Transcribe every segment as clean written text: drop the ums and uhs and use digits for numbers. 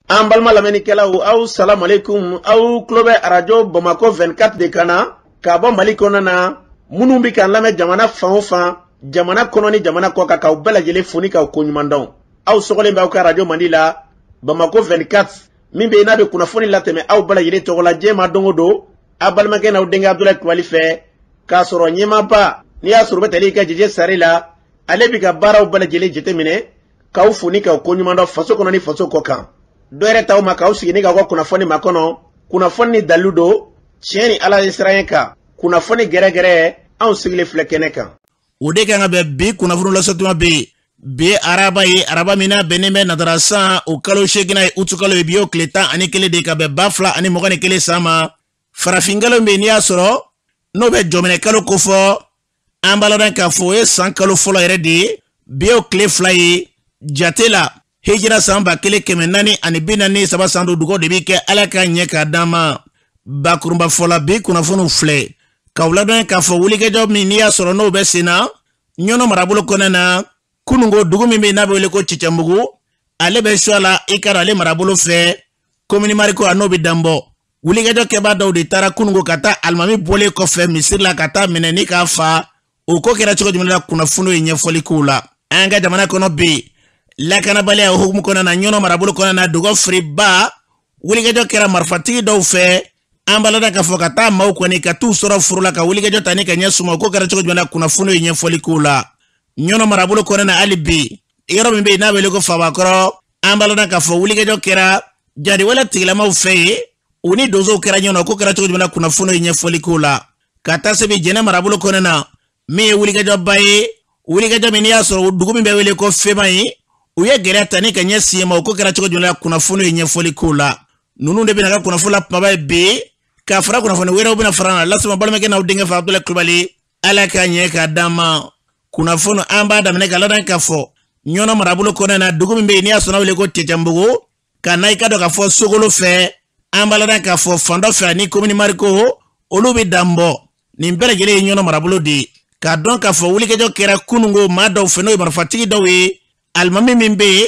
An balima lamɛnnikɛlaw, aw salamalekun. Aw tulo bɛ Arajo Bamakɔ 24 de kan na k'a bɔ Mali kɔnɔna na. Minnu bɛ k'an lamɛn jamana fan o fan, jamana kɔnɔ ni jamana kɔ kan, k'aw bɛɛ lajɛlen fo ni k'aw koɲuman dɔn. Aw sɔgɔlen bɛ aw ka arajo mandi la, Bamakɔ 24, min bɛ yen n'a bɛ kunnafoni latɛmɛ aw bɛɛ lajɛlen tɔgɔ la diɲɛ ma don o don, aw balimakɛ n'aw denkɛ Abudulayi Kulubali fɛ, k'a sɔrɔ ɲɛmaaba n'i y'a sɔrɔ u bɛ tali kɛ Jeje Sare la, ale bɛ ka baaraw bɛɛ lajɛlen jateminɛ, k'aw fo ni k'aw koɲuman dɔn faso kɔnɔ ni faso kɔ kan. Dɔ yɛrɛ t'aw ma k'aw sigi ni k'aw ka kunnafoni makɔnɔ, kunnafoni ni dalilu don, tiɲɛ ni Ala ye siran kan, kunnafoni gɛrɛgɛrɛ, anw sigilen filɛ kɛnɛ kan. O de kan ka bɛn bi kunnafoni lasɔtuma bɛ yen. Bi araba ye, araba min n'a bɛnnen bɛ natara san o kalo seeginna ye, utukalo ye, bi y'o tile 11 de ka bɛn 2021 san ma. Farafinkalo min n'i y'a sɔrɔ n'o bɛ jɔminɛ kalo kofɔ, an b'a ladɔn k'a fɔ o ye san kalo fɔlɔ yɛrɛ de ye. Bi y'o tile 2 ye jate la, hijira san 1443 san don. Dugaw de bɛ kɛ Ala k'a ɲɛ k'a d'an ma. Bakurunba fɔla, bi kunnafoniw filɛ k'aw ladɔn k'a fɔ wulikajɔ min n'i y'a sɔrɔ n'o bɛ sen na Ɲɔnɔ marabolo kɔnɔna na, kununko dugu min bɛ yen n'a bɛ wele ko Cɛcɛnbugu, ale bɛ Suwala i ka ale marabolo fɛ, komini Mariko a n'o bɛ danbɔ. Wulikajɔ kɛbaa dɔw de taara kununko ka taa alimami bɔlen kɔfɛ misiri la ka taa minɛ ni k'a fa. O ko kɛra cogo jumɛn la, kunnafoniw ye ɲɛfɔli k'u la. An ka jamana kɔnɔ bi, lakanabaliya hukumu kɔnɔna na, Ɲɔnɔ marabolo kɔnɔna na, dɔgɔ firiba wulikajɔ kɛra marifatigi dɔw fɛ. An b'a ladɔn k'a fɔ ka taa maaw kɔni ka t'u sɔrɔ foro la ka wulikajɔ ta ni ka ɲɛ suma. O ko kɛra cogo jumɛn la, kunnafoniw ye ɲɛfɔli k'u la. Ɲɔnɔ marabolo kɔnɔna na hali bi, yɔrɔ min bɛ yen n'a bɛ wele ko Fabakɔrɔ, an b'a ladɔn k'a fɔ wulikajɔ kɛra jadiwale tigilamaw fɛ yen, u ni donsow kɛra ɲɔgɔn na. O ko kɛra cogo jumɛn na, kunnafoniw ye ɲɛfɔli k'u la. Ka taa se bi Jɛnɛ marabolo kɔnɔna na, min ye wulikajɔba ye, wulikajɔ min n'i y'a sɔrɔ dugu min bɛ wele ko Fema ye, u ye gɛlɛya ta ni ka ɲɛsin yen ma. O ko kɛra cogo jumɛn na, kunnafoniw ye ɲɛfɔli k'u la. Ninnu de bɛna ka kunnafoni la kumaba ye bi, ka fara kunnafoni wɛrɛw bɛna fara na lasama balimakɛ n'aw denkɛ fɛ Abudulayi Kulubali. Ala k'a ɲɛ k'a d'an ma. Kunnafoni an b'a daminɛ ka ladɔn k'a fɔ Ɲɔnɔ marabolo kɔnɔna na, dugu min bɛ yen n'i y'a sɔrɔ n'a wele ko Cɛcɛnbugu, ka na i ka dɔn k'a fɔ Sogolo fɛ, an b'a ladɔn k'a fɔ fan dɔ fɛ ani komini Mariko olu bɛ danbɔ. Nin bɛɛ lajɛlen ye Ɲɔnɔ marabolo de ye. K'a dɔn k'a fɔ wulikajɔ kɛra kununko maa dɔw fɛ, n'o ye marifatigi dɔw ye, alimami min bɛ yen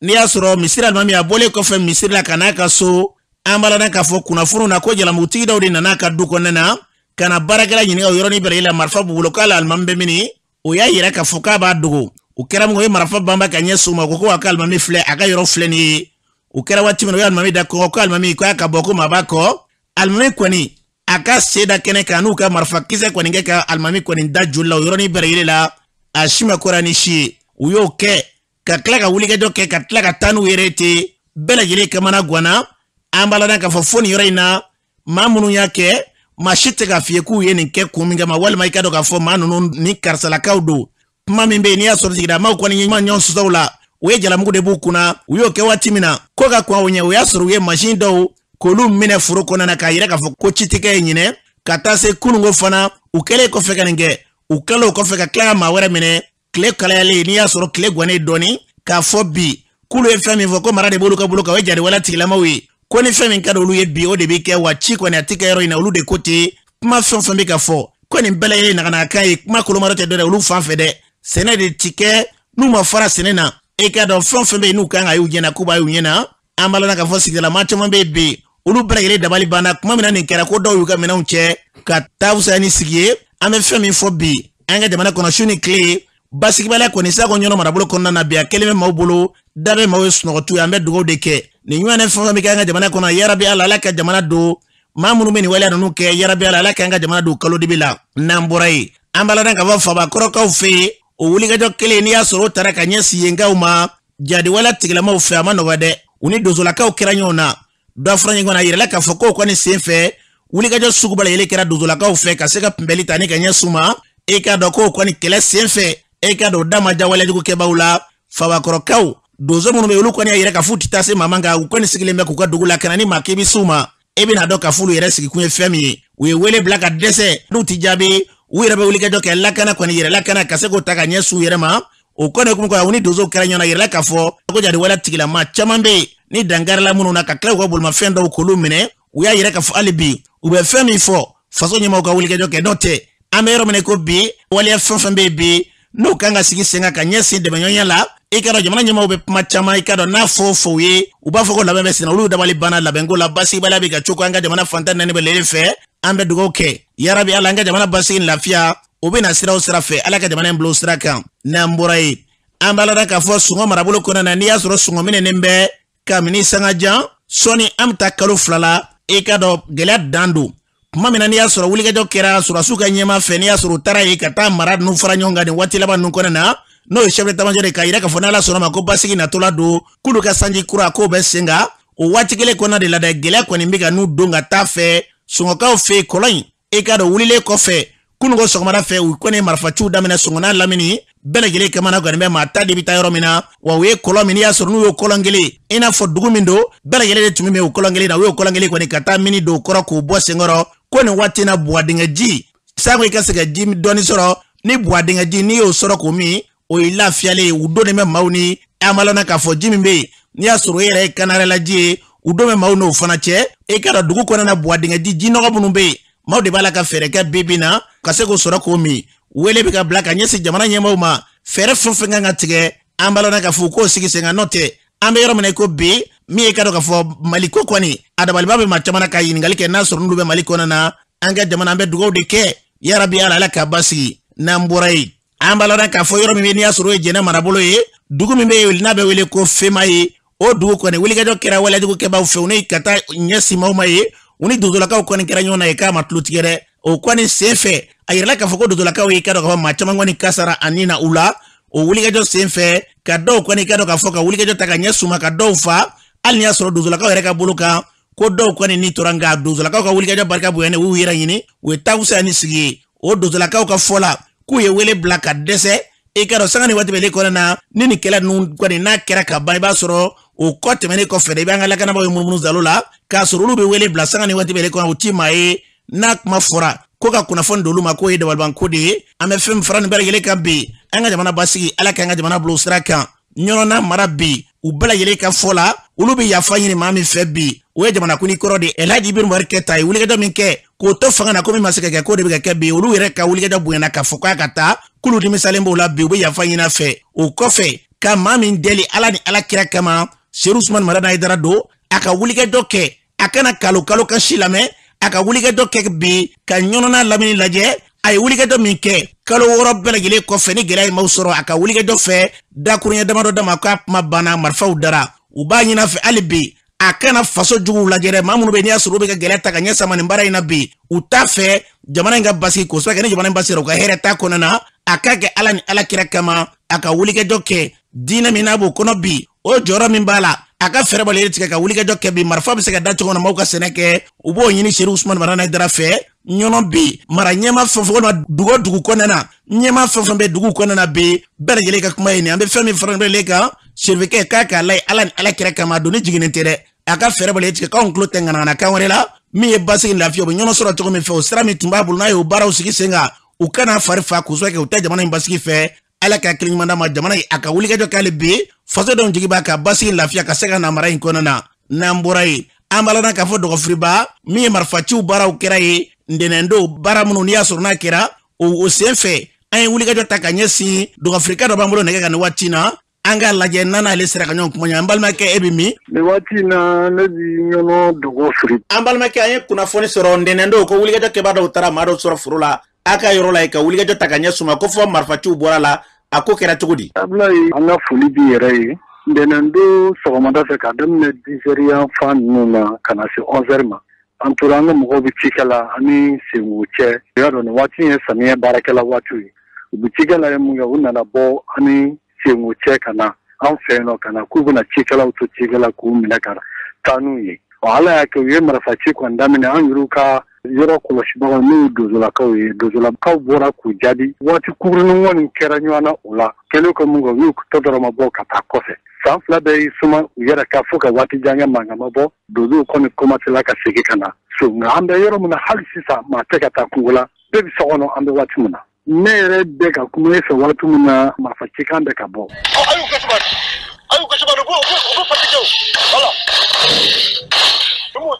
n'i y'a sɔrɔ misiri alimami a bɔlen kɔfɛ misiri la ka n'a ka so, an b'a ladɔn k'a fɔ kunnafoniw na ko jalamugutigi dɔw de nana a ka du kɔnɔna na ka na baarakɛla ɲininka o yɔrɔnin bɛɛ la, marifa b'u bolo, k'ale alimami bɛ min? O y'a yira k'a fɔ k'a b'a dogo. O kɛra mun ye, marifa banba ka ɲɛsin u ma, ko a ka alimami filɛ, a ka yɔrɔ filɛ nin ye. O kɛra waati min na, o ye alimami da kɔngɔ ko alimami k'a ka bɔ, ko maa b'a kɔ. Alimami kɔni a ka sen da kɛnɛ kan, n'u ka marifa kisɛ kɔni kɛ ka alimami kɔni da joli la o yɔrɔnin bɛɛ lajɛlen la, a si ma kɔrɔ ni si ye. U y'o kɛ ka tila ka wulikajɔ kɛ ka tila ka taa n'u yɛrɛ ten, bɛɛ lajɛlen kamana ganna. An b'a ladɔn k'a fɔ fo nin yɔrɔ in na, maa minnu y'a kɛ, maa si tɛ k'a f'i ye k'u ye nin kɛ kun min kama, walima i ka dɔn k'a fɔ maa ninnu ni karisalakaw don. Kuma min bɛ yen n'i y'a sɔrɔ sigidamaw kɔni ma ɲɔgɔn sɔsɔ la, u ye jalamugu de b'u kunna. U y'o kɛ waati min na ko ka kɔn o ɲɛ, o y'a sɔrɔ u ye mansin dɔw k'olu minɛ foro kɔnɔna na k'a yira k'a fɔ ko ci tɛ kɛ yen ɲinɛ. Ka taa se kununko fana, u kɛlen kɔfɛ ka nin kɛ, u tilala o kɔfɛ ka tila ka maa wɛrɛ minɛ. Tile kalayalen, n'i y'a sɔrɔ tile gannen dɔɔni, k'a fɔ bi k'olu ye fɛn min fɔ ko mara de b'olu ka bolo kan, o ye jadiwale tigilamaw ye, ko ni fɛn min ka di olu ye bi, o de bɛ kɛ, wa ci kɔni a tɛ kɛ yɔrɔ in na, olu de ko ten. Kuma fɛn o fɛn bɛ ka fɔ ko nin bɛɛ lajɛlen naganakan ye, kuma kolomaro tɛ dɔ dɛ olu fan fɛ dɛ. Sɛnɛ de ti kɛ n'u ma fara sɛnɛ na. E k'a dɔn fɛn o fɛn bɛ yen n'u kan ka y'u ɲɛna, k'u b'a y'u ɲɛna. An b'a ladɔn k'a fɔ sigidala maa caman bɛ yen bi, olu bɛɛ lajɛlen dabali banna kuma min na nin kɛra, ko dɔw y'u ka minɛnw cɛ ka taa fisaya ni sigi ye. An bɛ fɛn min fɔ bi an ka jamana kɔnɔ, su ni tile basigibaliya kɔni sako Ɲɔnɔ marabolo kɔnɔna na bi, a kɛlen bɛ maaw bolo da bɛ maaw ye sunɔgɔtu ye. An bɛ dugawu de kɛ nin ɲɔgɔnna fɛn fɛn bɛ kɛ an ka jamana kɔnɔ, yarabi Ala, Ala ka jamana don maa minnu bɛ nin waleya ninnu kɛ, yarabi Ala, Ala k'an ka jamana don kalo dibi la. N'an bɔra yen, an b'a ladɔn k'a fɔ Fabakɔrɔkaw fɛ yen, o wulikajɔ kelen n'i y'a sɔrɔ o taara ka ɲɛsin yenkaw ma jadiwale tigilamaw fɛ, a ma nɔgɔ dɛ, u ni donsolakaw kɛra ɲɔgɔn na. Dɔ fɔra ɲɔgɔn na, a yirala k'a fɔ k'o kɔni sen fɛ wulikajɔ sugu bɛɛ lajɛlen kɛra donsolakaw fɛ ka se ka kunbɛli ta ni ka ɲɛsin u ma. E k'a dɔn k'o kɔni kɛlɛ sen fɛ, e k'a dɔn o da ma ja walejugukɛbaw la. Fabakɔrɔkaw donso minnu bɛ olu kɔni y'a yira k'a f'u tɛ taa se maa man kan, u kɔni sigilen bɛ k'u ka dugu lakana, ni maa k'i bɛ s'u ma, e bɛna dɔn k'a f'olu yɛrɛ sigikun ye fɛn min ye. U ye wele bila ka dɛsɛ, n'u ti jaabi, u yɛrɛ bɛ wulikajɔ kɛ lakana kɔni yɛrɛ lakana ka se k'o ta ka ɲɛsin u yɛrɛ ma. O kɔni hukumu kɔnɔ, u ni donsow kɛra ɲɔgɔn na, yirala k'a fɔ ko jadiwale tigilama caman bɛ yen ni dankarila minnu na, ka tila u ka bolimafɛn dɔw k'olu minɛ. U y'a yira k'a fɔ hali bi u bɛ fɛn min fɔ, faso ɲɛmaaw ka wulikajɔ kɛ, n'o tɛ an bɛ yɔrɔ min na ko bi, waleya fɛn fɛn bɛ yen bi n'o kan ka sigi sen kan ka ɲɛsin dɛmɛɲɔgɔnya la, I ka dɔn jamana ɲɛmaaw bɛ kuma caman, i ka dɔn n'a fɔ fɔ u ye, u b'a fɔ ko labɛn bɛ senna. Olu dabali banna labɛnko la, basigibaliya bɛ ka cogo an ka jamana fantan naani bɛɛ lajɛlen fɛ. An bɛ dugawu kɛ yarabi Ala an ka jamana basigi ni lafiya, o bɛ na sira o sira fɛ, Ala ka jamana in bila o sira kan. N'an bɔra yen, an b'a lada k'a fɔ Sɔngɔ marabolo kɔnɔna na, n'i y'a sɔrɔ sɔngɔ minɛnen bɛ kabini sanga jan, sɔɔni an bɛ taa kalo 2 la. I ka dɔn gɛlɛya dan don tuma min na, n'i y'a sɔrɔ wulikajɔ kɛra sɔrɔdasiw ka ɲɛmaa fɛ, n'i y'a sɔrɔ u taara yen ka taa mara ninnu fara ɲɔgɔn kan nin waati laban ninnu kɔnɔna na, n'o ye chef d'état-major ye, k'a yira k'a fɔ n'Ala sɔnna ma ko basigi natɔla don, k'olu ka sanji kura k'o bɛ sen kan. O waati kelen kɔnɔna de la dɛ, gɛlɛya kɔni bɛ ka n'u don ka taa fɛ Sɔngɔkaw fɛ yen. Kɔlɔn in, i ka dɔn wulilen kɔfɛ kununko sɔgɔmada fɛ, u kɔni marifaciw daminɛ Sɔngɔ n'a lamini bɛɛ lajɛlen kamana gannen bɛ, maa ta de bɛ taa yɔrɔ min na. Wa u ye kɔlɔn min, n'i y'a sɔrɔ n'u y'o kɔlɔn kelen, i n'a fɔ dugu min don, bɛɛ lajɛlen de tun bɛ o kɔlɔn kelen na, u y'o kɔlɔn kelen kɔni ka taa mini don kɔrɔ k'o bɔ senkɔrɔ. Ko nin waati na, buwadingɛ ji sango i ka se ka ji dɔɔni sɔrɔ, ni buwadingɛ ji n'i y'o sɔrɔ k'o min, o ye lafiyalen ye. U donnen bɛ maaw ni an b'a lɔn k'a fɔ ji min bɛ yen, n'i y'a sɔrɔ e yɛrɛ ye kanarɛlaji ye, u don bɛ maaw n'o fana cɛ. E ka dɔn dugu kɔnɔna na, buwadingɛ ji ji nɔgɔ minnu bɛ yen, maaw de b'a la ka fɛɛrɛ kɛ bi bi na ka se k'o sɔrɔ k'o min. Wele bɛ ka bila ka ɲɛsin jamana ɲɛmaaw ma, fɛɛrɛ fɛn fɛn kan ka tigɛ, an b'a lɔn k'a fɔ k'o sigi sen kan. N'o tɛ, an bɛ yɔrɔ min na i ko bi, min ye ka dɔn k'a fɔ Mali ko kɔni, a dabaliba bɛ maa caman na ka ɲininkali kɛ n'a sɔrɔ n'olu bɛ Mali kɔnɔna na. An ka jamana, an bɛ dugawu de kɛ yarabi Ala, Ala k'a basigi. N'an bɔra yen, an b'a lɔn k'a fɔ yɔrɔ min bɛ, n'i y'a sɔrɔ o ye Jɛnɛ marabolo ye, dugu min bɛ yen n'a bɛ wele ko Fema ye, o dugu kɔni wulikajɔ kɛra walejugu fɛ, u ni ka taa ɲɛsin maaw ma ye, u ni dodolakaw kɔni kɛra ɲɔgɔn na ye k'a ma tulo tigɛ dɛ. O kɔni sen fɛ, a yirala k'a fɔ ko dodolakaw ye ka dɔn k'a fɔ maa caman kɔni kasara a ni na u la o wulikajɔ sen fɛ, ka dɔw kɔni ka dɔn k'a fɔ ka wulikajɔ ta ka ɲɛ suma ka dɔw fa, hali n'i y'a sɔrɔ dodolakaw yɛrɛ ka bolo kan ko dɔw kɔni ni tora. Nka dodolakaw ka wulikajɔ barika bonyana, u y'u yɛrɛ ɲini, u ye takusa ni sigi ye. O dodolakaw ka fɔ la k'u ye wele bila ka dɛsɛ. I ka dɔn sanga ni waati bɛɛ kɔnɔna na, ni nin kɛlɛ ninnu kɔni n'a kɛra ka ban, i b'a sɔrɔ o kɔ tɛmɛnen kɔfɛ dɛ, i b'an ka lakanabaaw ye munumunu zalo la, k'a sɔrɔ olu bɛ wele bila sanga ni waati bɛɛ kɔnɔ, u ti maa ye. N'a kuma fɔra ko ka kunnafoni d'olu ma, k'o ye dabalibanko de ye. An bɛ fɛn min fara nin bɛɛ lajɛlen kan bi, an ka jamana basigi, Ala k'an ka jamana bila o sira kan. Ɲɔnɔna mara bi, u bɛɛ lajɛlen ka fɔ la, olu bɛ yafa ɲini maa min fɛ bi, o ye jamanakuntigi kɔrɔ de Elhaji Ibrahim Boubacar Keita ye. Wulikajɔ min kɛ k'o to fanga na, ko min ma se ka kɛ, k'o de bɛ ka kɛ bi. Olu yɛrɛ ka wulikajɔ bonyana k'a fɔ k'a ka taa, k'olu dimisalen b'o la bi, u bɛ yafa ɲini a fɛ. O kɔfɛ, ka maa min deli Ala ni Ala kira kama, Seru Usumani Madani Hayidara don, a ka wulikajɔ kɛ, a kana kalo kalo ka si lamɛn, a ka wulikajɔ kɛ bi ka ɲɔnɔna lamini lajɛ. A ye wulikajɔ min kɛ kalo 6 bɛɛ lajɛlen kɔfɛ, ni gɛlɛya ye maaw sɔrɔ, a ka wulikajɔ fɛ dakuruɲɛ damadɔ dama k'a kuma banna, marifaw dara. U b'a ɲini a fɛ hali bi, a kana faso juguw lajɛ dɛ, maa minnu bɛ n'i y'a sɔrɔ u bɛ ka gɛlɛya ta ka ɲɛ sama nin baara in na bi, u t'a fɛ jamana in ka basigi kosɛbɛ. Kɛ ni jamana in basigira, u ka hɛrɛ t'a kɔnɔna na. A k'a kɛ Ala ni Ala kira kama, a ka wulikajɔ kɛ diinɛ min n'a b'o kɔnɔ bi, o jɔyɔrɔ min b'a la, a ka fɛɛrɛ bɔlen tigɛ ka wulikajɔ kɛ bi, marifa bɛ se ka da cogo min na maaw ka sɛnɛ kɛ, u b'o ɲini Seru Usumani Madani Hayidara fɛ. Ɲɔnɔ bi mara ɲɛma fɛn fɛn, walima dugu o dugu kɔnɔna na, ɲɛma fɛn fɛn bɛ dugu kɔnɔna na bi, bɛɛ lajɛlen ka kuma ye nin. An bɛ fɛn min fara nin kan, Serifekɛ k'a k'a layi Ala ni Ala kira kama, doni jiginnen tɛ dɛ, a ka fɛɛrɛ bɔlen tigɛ k'anw tulo tɛ ŋanaŋana kan wɛrɛ la. Min ye basigi ni lafiya, u bɛ ɲɔnɔ sɔrɔ cogo min fɛ, o sira min tun b'a bolo, n'a y'o baaraw sigi sen kan, u kana fari fa k'u kɛ, u tɛ jamana in basigi fɛ. Ala ka hakili ɲuman d'a ma, jamana in a ka wulikajɔ k'ale bi fasodenw jigi b'a ka basigi lafiya ka se ka na mara in kɔnɔna na. N'an bɔra yen, an b'a lɔn k'a fɔ dɔgɔfiriba min ye marifaciw baaraw kɛra ye ntɛnɛndon, baara minnu n'i y'a sɔrɔ n'a kɛra o sen fɛ, an ye wulikajɔ ta ka ɲɛsin dɔgɔfirika dɔ b'an bolo nɛgɛ kan nin waati na, an k'a lajɛ n'a n'ale sera ka ɲɔgɔn kuma ɲɔgɔn. An balimakɛ, e bɛ min? Nin waati in na, ne bi Ɲɔnɔ dɔgɔ firi. An balimakɛ, an ye kunnafoni sɔrɔ ntɛnɛndon ko wulikajɔ kɛbaa dɔw taara maa dɔw sɔrɔ foro la a ka yɔrɔ la yen, ka wulikajɔ ta ka ɲɛ suma ko fɔ marifaciw bɔra la. A ko kɛra cogo di? Abulayi, an ka foli b'i yɛrɛ ye. Ntɛnɛndon sɔgɔmada fɛ, ka daminɛ 10 heures yan fan ninnu na ka na se 11 heures ma, an tora an ka mɔgɔw bɛ cikɛ la ani Senko cɛ. I y'a dɔn, nin waati ye samiyɛ baarakɛla waatiw ye. U bɛ cikɛ la ye mun kɛ, u nana bɔ ani Senko cɛ ka na an fɛ yen nɔ, ka na k'u bɛna cikɛlaw to cikɛ la k'u minɛ ka taa n'u ye. Ala y'a kɛ, u ye marifaci kɔni daminɛ. An yɛrɛw ka yɔrɔ kɔlɔsibagaw, n'o ye dozolakaw ye, dozolakaw bɔra k'u jaabi. Waati kunkurunin kɔni kɛra ɲɔgɔn na. O la kɛlen ko mun kɛ, u y'u tɔ dɔrɔn bɔ ka taa kɔfɛ. San 2 bɛɛ y'i suma u yɛrɛ ka fo ka waati jan kɛ, mankan ma bɔ. Donsow kɔni commencé ka segin ka na so. Nka an bɛ yɔrɔ min na hali sisan, maa tɛ ka taa kungo la, bɛɛ bɛ so kɔnɔ. An bɛ waati min na, ne yɛrɛ bɛ ka kuma e fɛ waati min na, marifa cikan bɛ ka bɔ. A y'u kɛ, a y'u kɛ, u b'u fatigué, voilà.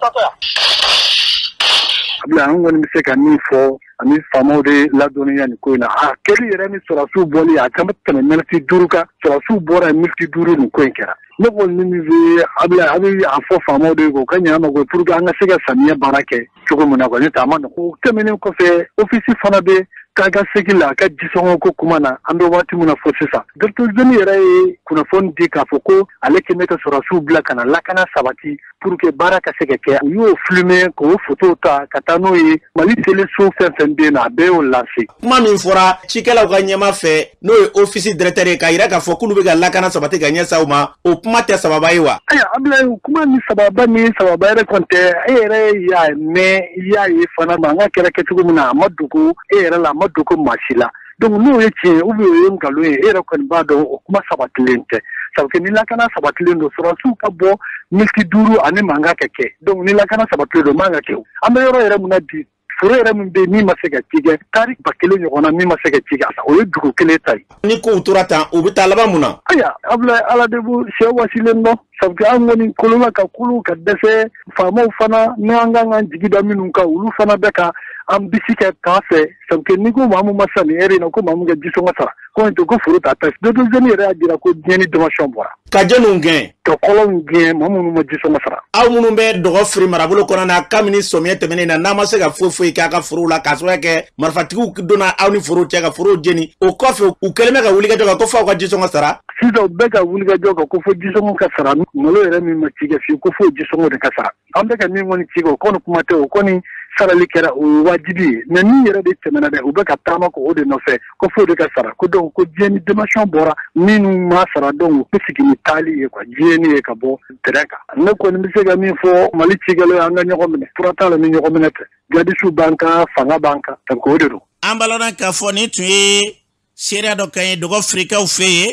taatɔ yan. Abila, an kɔni bɛ se ka min fɔ ani faamaw de ladɔnniya nin ko in na, a kɛli yɛrɛ ni sɔrɔdasiw bɔli, a kan bɛ tɛmɛ miniti 5 kan. Sɔrɔdasiw bɔra yen miniti 5, nin ko in kɛra. Ne kɔni ni min bɛ, Abila, a bɛ a fɔ faamaw de ye k'o ka ɲɛ an ma ko pour que an ka se ka samiyɛ baara kɛ cogo min na quoi, n'o tɛ a ma nɔgɔn. O tɛmɛnen kɔfɛ, office fana bɛ taa ka segin la a ka jisɔngɔ ko kuma na. An bɛ waati min na fo sisan, directeur zone yɛrɛ ye kunnafoni di k'a fɔ ko ale kɛlen bɛ ka sɔrɔdasiw bila ka na lakana sabati pour que baara ka se ka kɛ. U y'o filmer, k'o photo ta ka taa n'o ye Mali teleso fɛn fɛn bɛ yen nɔ, a bɛɛ y'o lancer. Kuma min fɔra cikɛlaw ka ɲɛma fɛ, n'o ye office directeur ye, k'a yira k'a fɔ k'olu bɛ ka lakana sabati ka ɲɛ s'aw ma, o kuma tɛ sababa ye wa? Ayiwa Abulayi, kuma ni sababa ni sababa yɛrɛ kɔni tɛ. E yɛrɛ y'a mɛn, i y'a ye fana, mankan kɛra kɛcogo min na, a ma dogo e yɛrɛ la, a ma dogo maa si la. Donc n'o ye tiɲɛ ye ou bien o ye nkalon ye, e yɛrɛ kɔni b'a dɔn o kuma sabatilen tɛ. Sabu ni lakana sabatilen don, sɔrɔdasiw ka bɔ miniti 5 ani mankan ka kɛ. Donc ni lakana sabatilen don, man ka kɛ. An bɛ yɔrɔ yɛrɛ min na bi, foro yɛrɛ min bɛ yen min ma se ka ci kɛ, tari 1000 ɲɔgɔn na min ma se ka ci kɛ, o ye dugu kelen ta ye. Ni kow tora tan, u bɛ taa laban mun na? Ayiwa Abulayi, Ala de b'u sɛ wasilen dɔn. Sabu an kɔni kolola ka kolo ka dɛsɛ. Faamaw fana, n'an kan k'an jigi da minnu kan, olu fana bɛ ka an bisi kɛ k'a fɛ. Sabu n'i ko maa min ma sa nin heure in na ko maa min ka jisɔngɔ sara, ko in to ko foro ta ta. Directeur zone yɛrɛ y'a jira ko diɲɛ ni démission bɔra. Ka jɔnniw gɛn? Ka kɔlɔnw gɛn, maa minnu ma jisɔngɔ sara. Aw minnu bɛ dɔgɔ firi marabolo kɔnɔ na, kabini sɔmiɲɛ tɛmɛnen na, n'a ma se ka foyi foyi k'a ka forow la, k'a sababu kɛ marifatigiw donna aw ni forow cɛ ka forow jeni, o kɔfɛ u kɛlen bɛ ka wulikajɔ kɛ ko f'aw ka jisɔngɔ sara. Sisan u bɛ ka wulikajɔ kɛ ko fo jisɔngɔ ka sara. Malo yɛrɛ min ma ci kɛ fiyewu, ko fo jisɔngɔ de ka sara. An bɛ ka min kɔni ci kɛ, o kɔni kuma tɛ, o kɔni sarali kɛra, o ye wajibi ye. Mais min yɛrɛ de tɛmɛna dɛ, u bɛ ka taama k'o de nɔfɛ ko fo de ka sara. Ko donc ko diɲɛ ni démission bɔra, minnu ma sara, donc u bɛ sigi ni taali ye quoi, diɲɛ ni ye ka bɔ terrain kan. Ne kɔni bɛ se ka min fɔ Mali cikɛlaw ye, an ka ɲɔgɔn minɛ. Fura t'a la ni ɲɔgɔn minɛ tɛ. Jihadisiw b'an kan, fanga b'an kan, donc o de don. An balana k'a fɔ nin tun ye seereya dɔ kan ye dɔgɔ firikaw fɛ yen.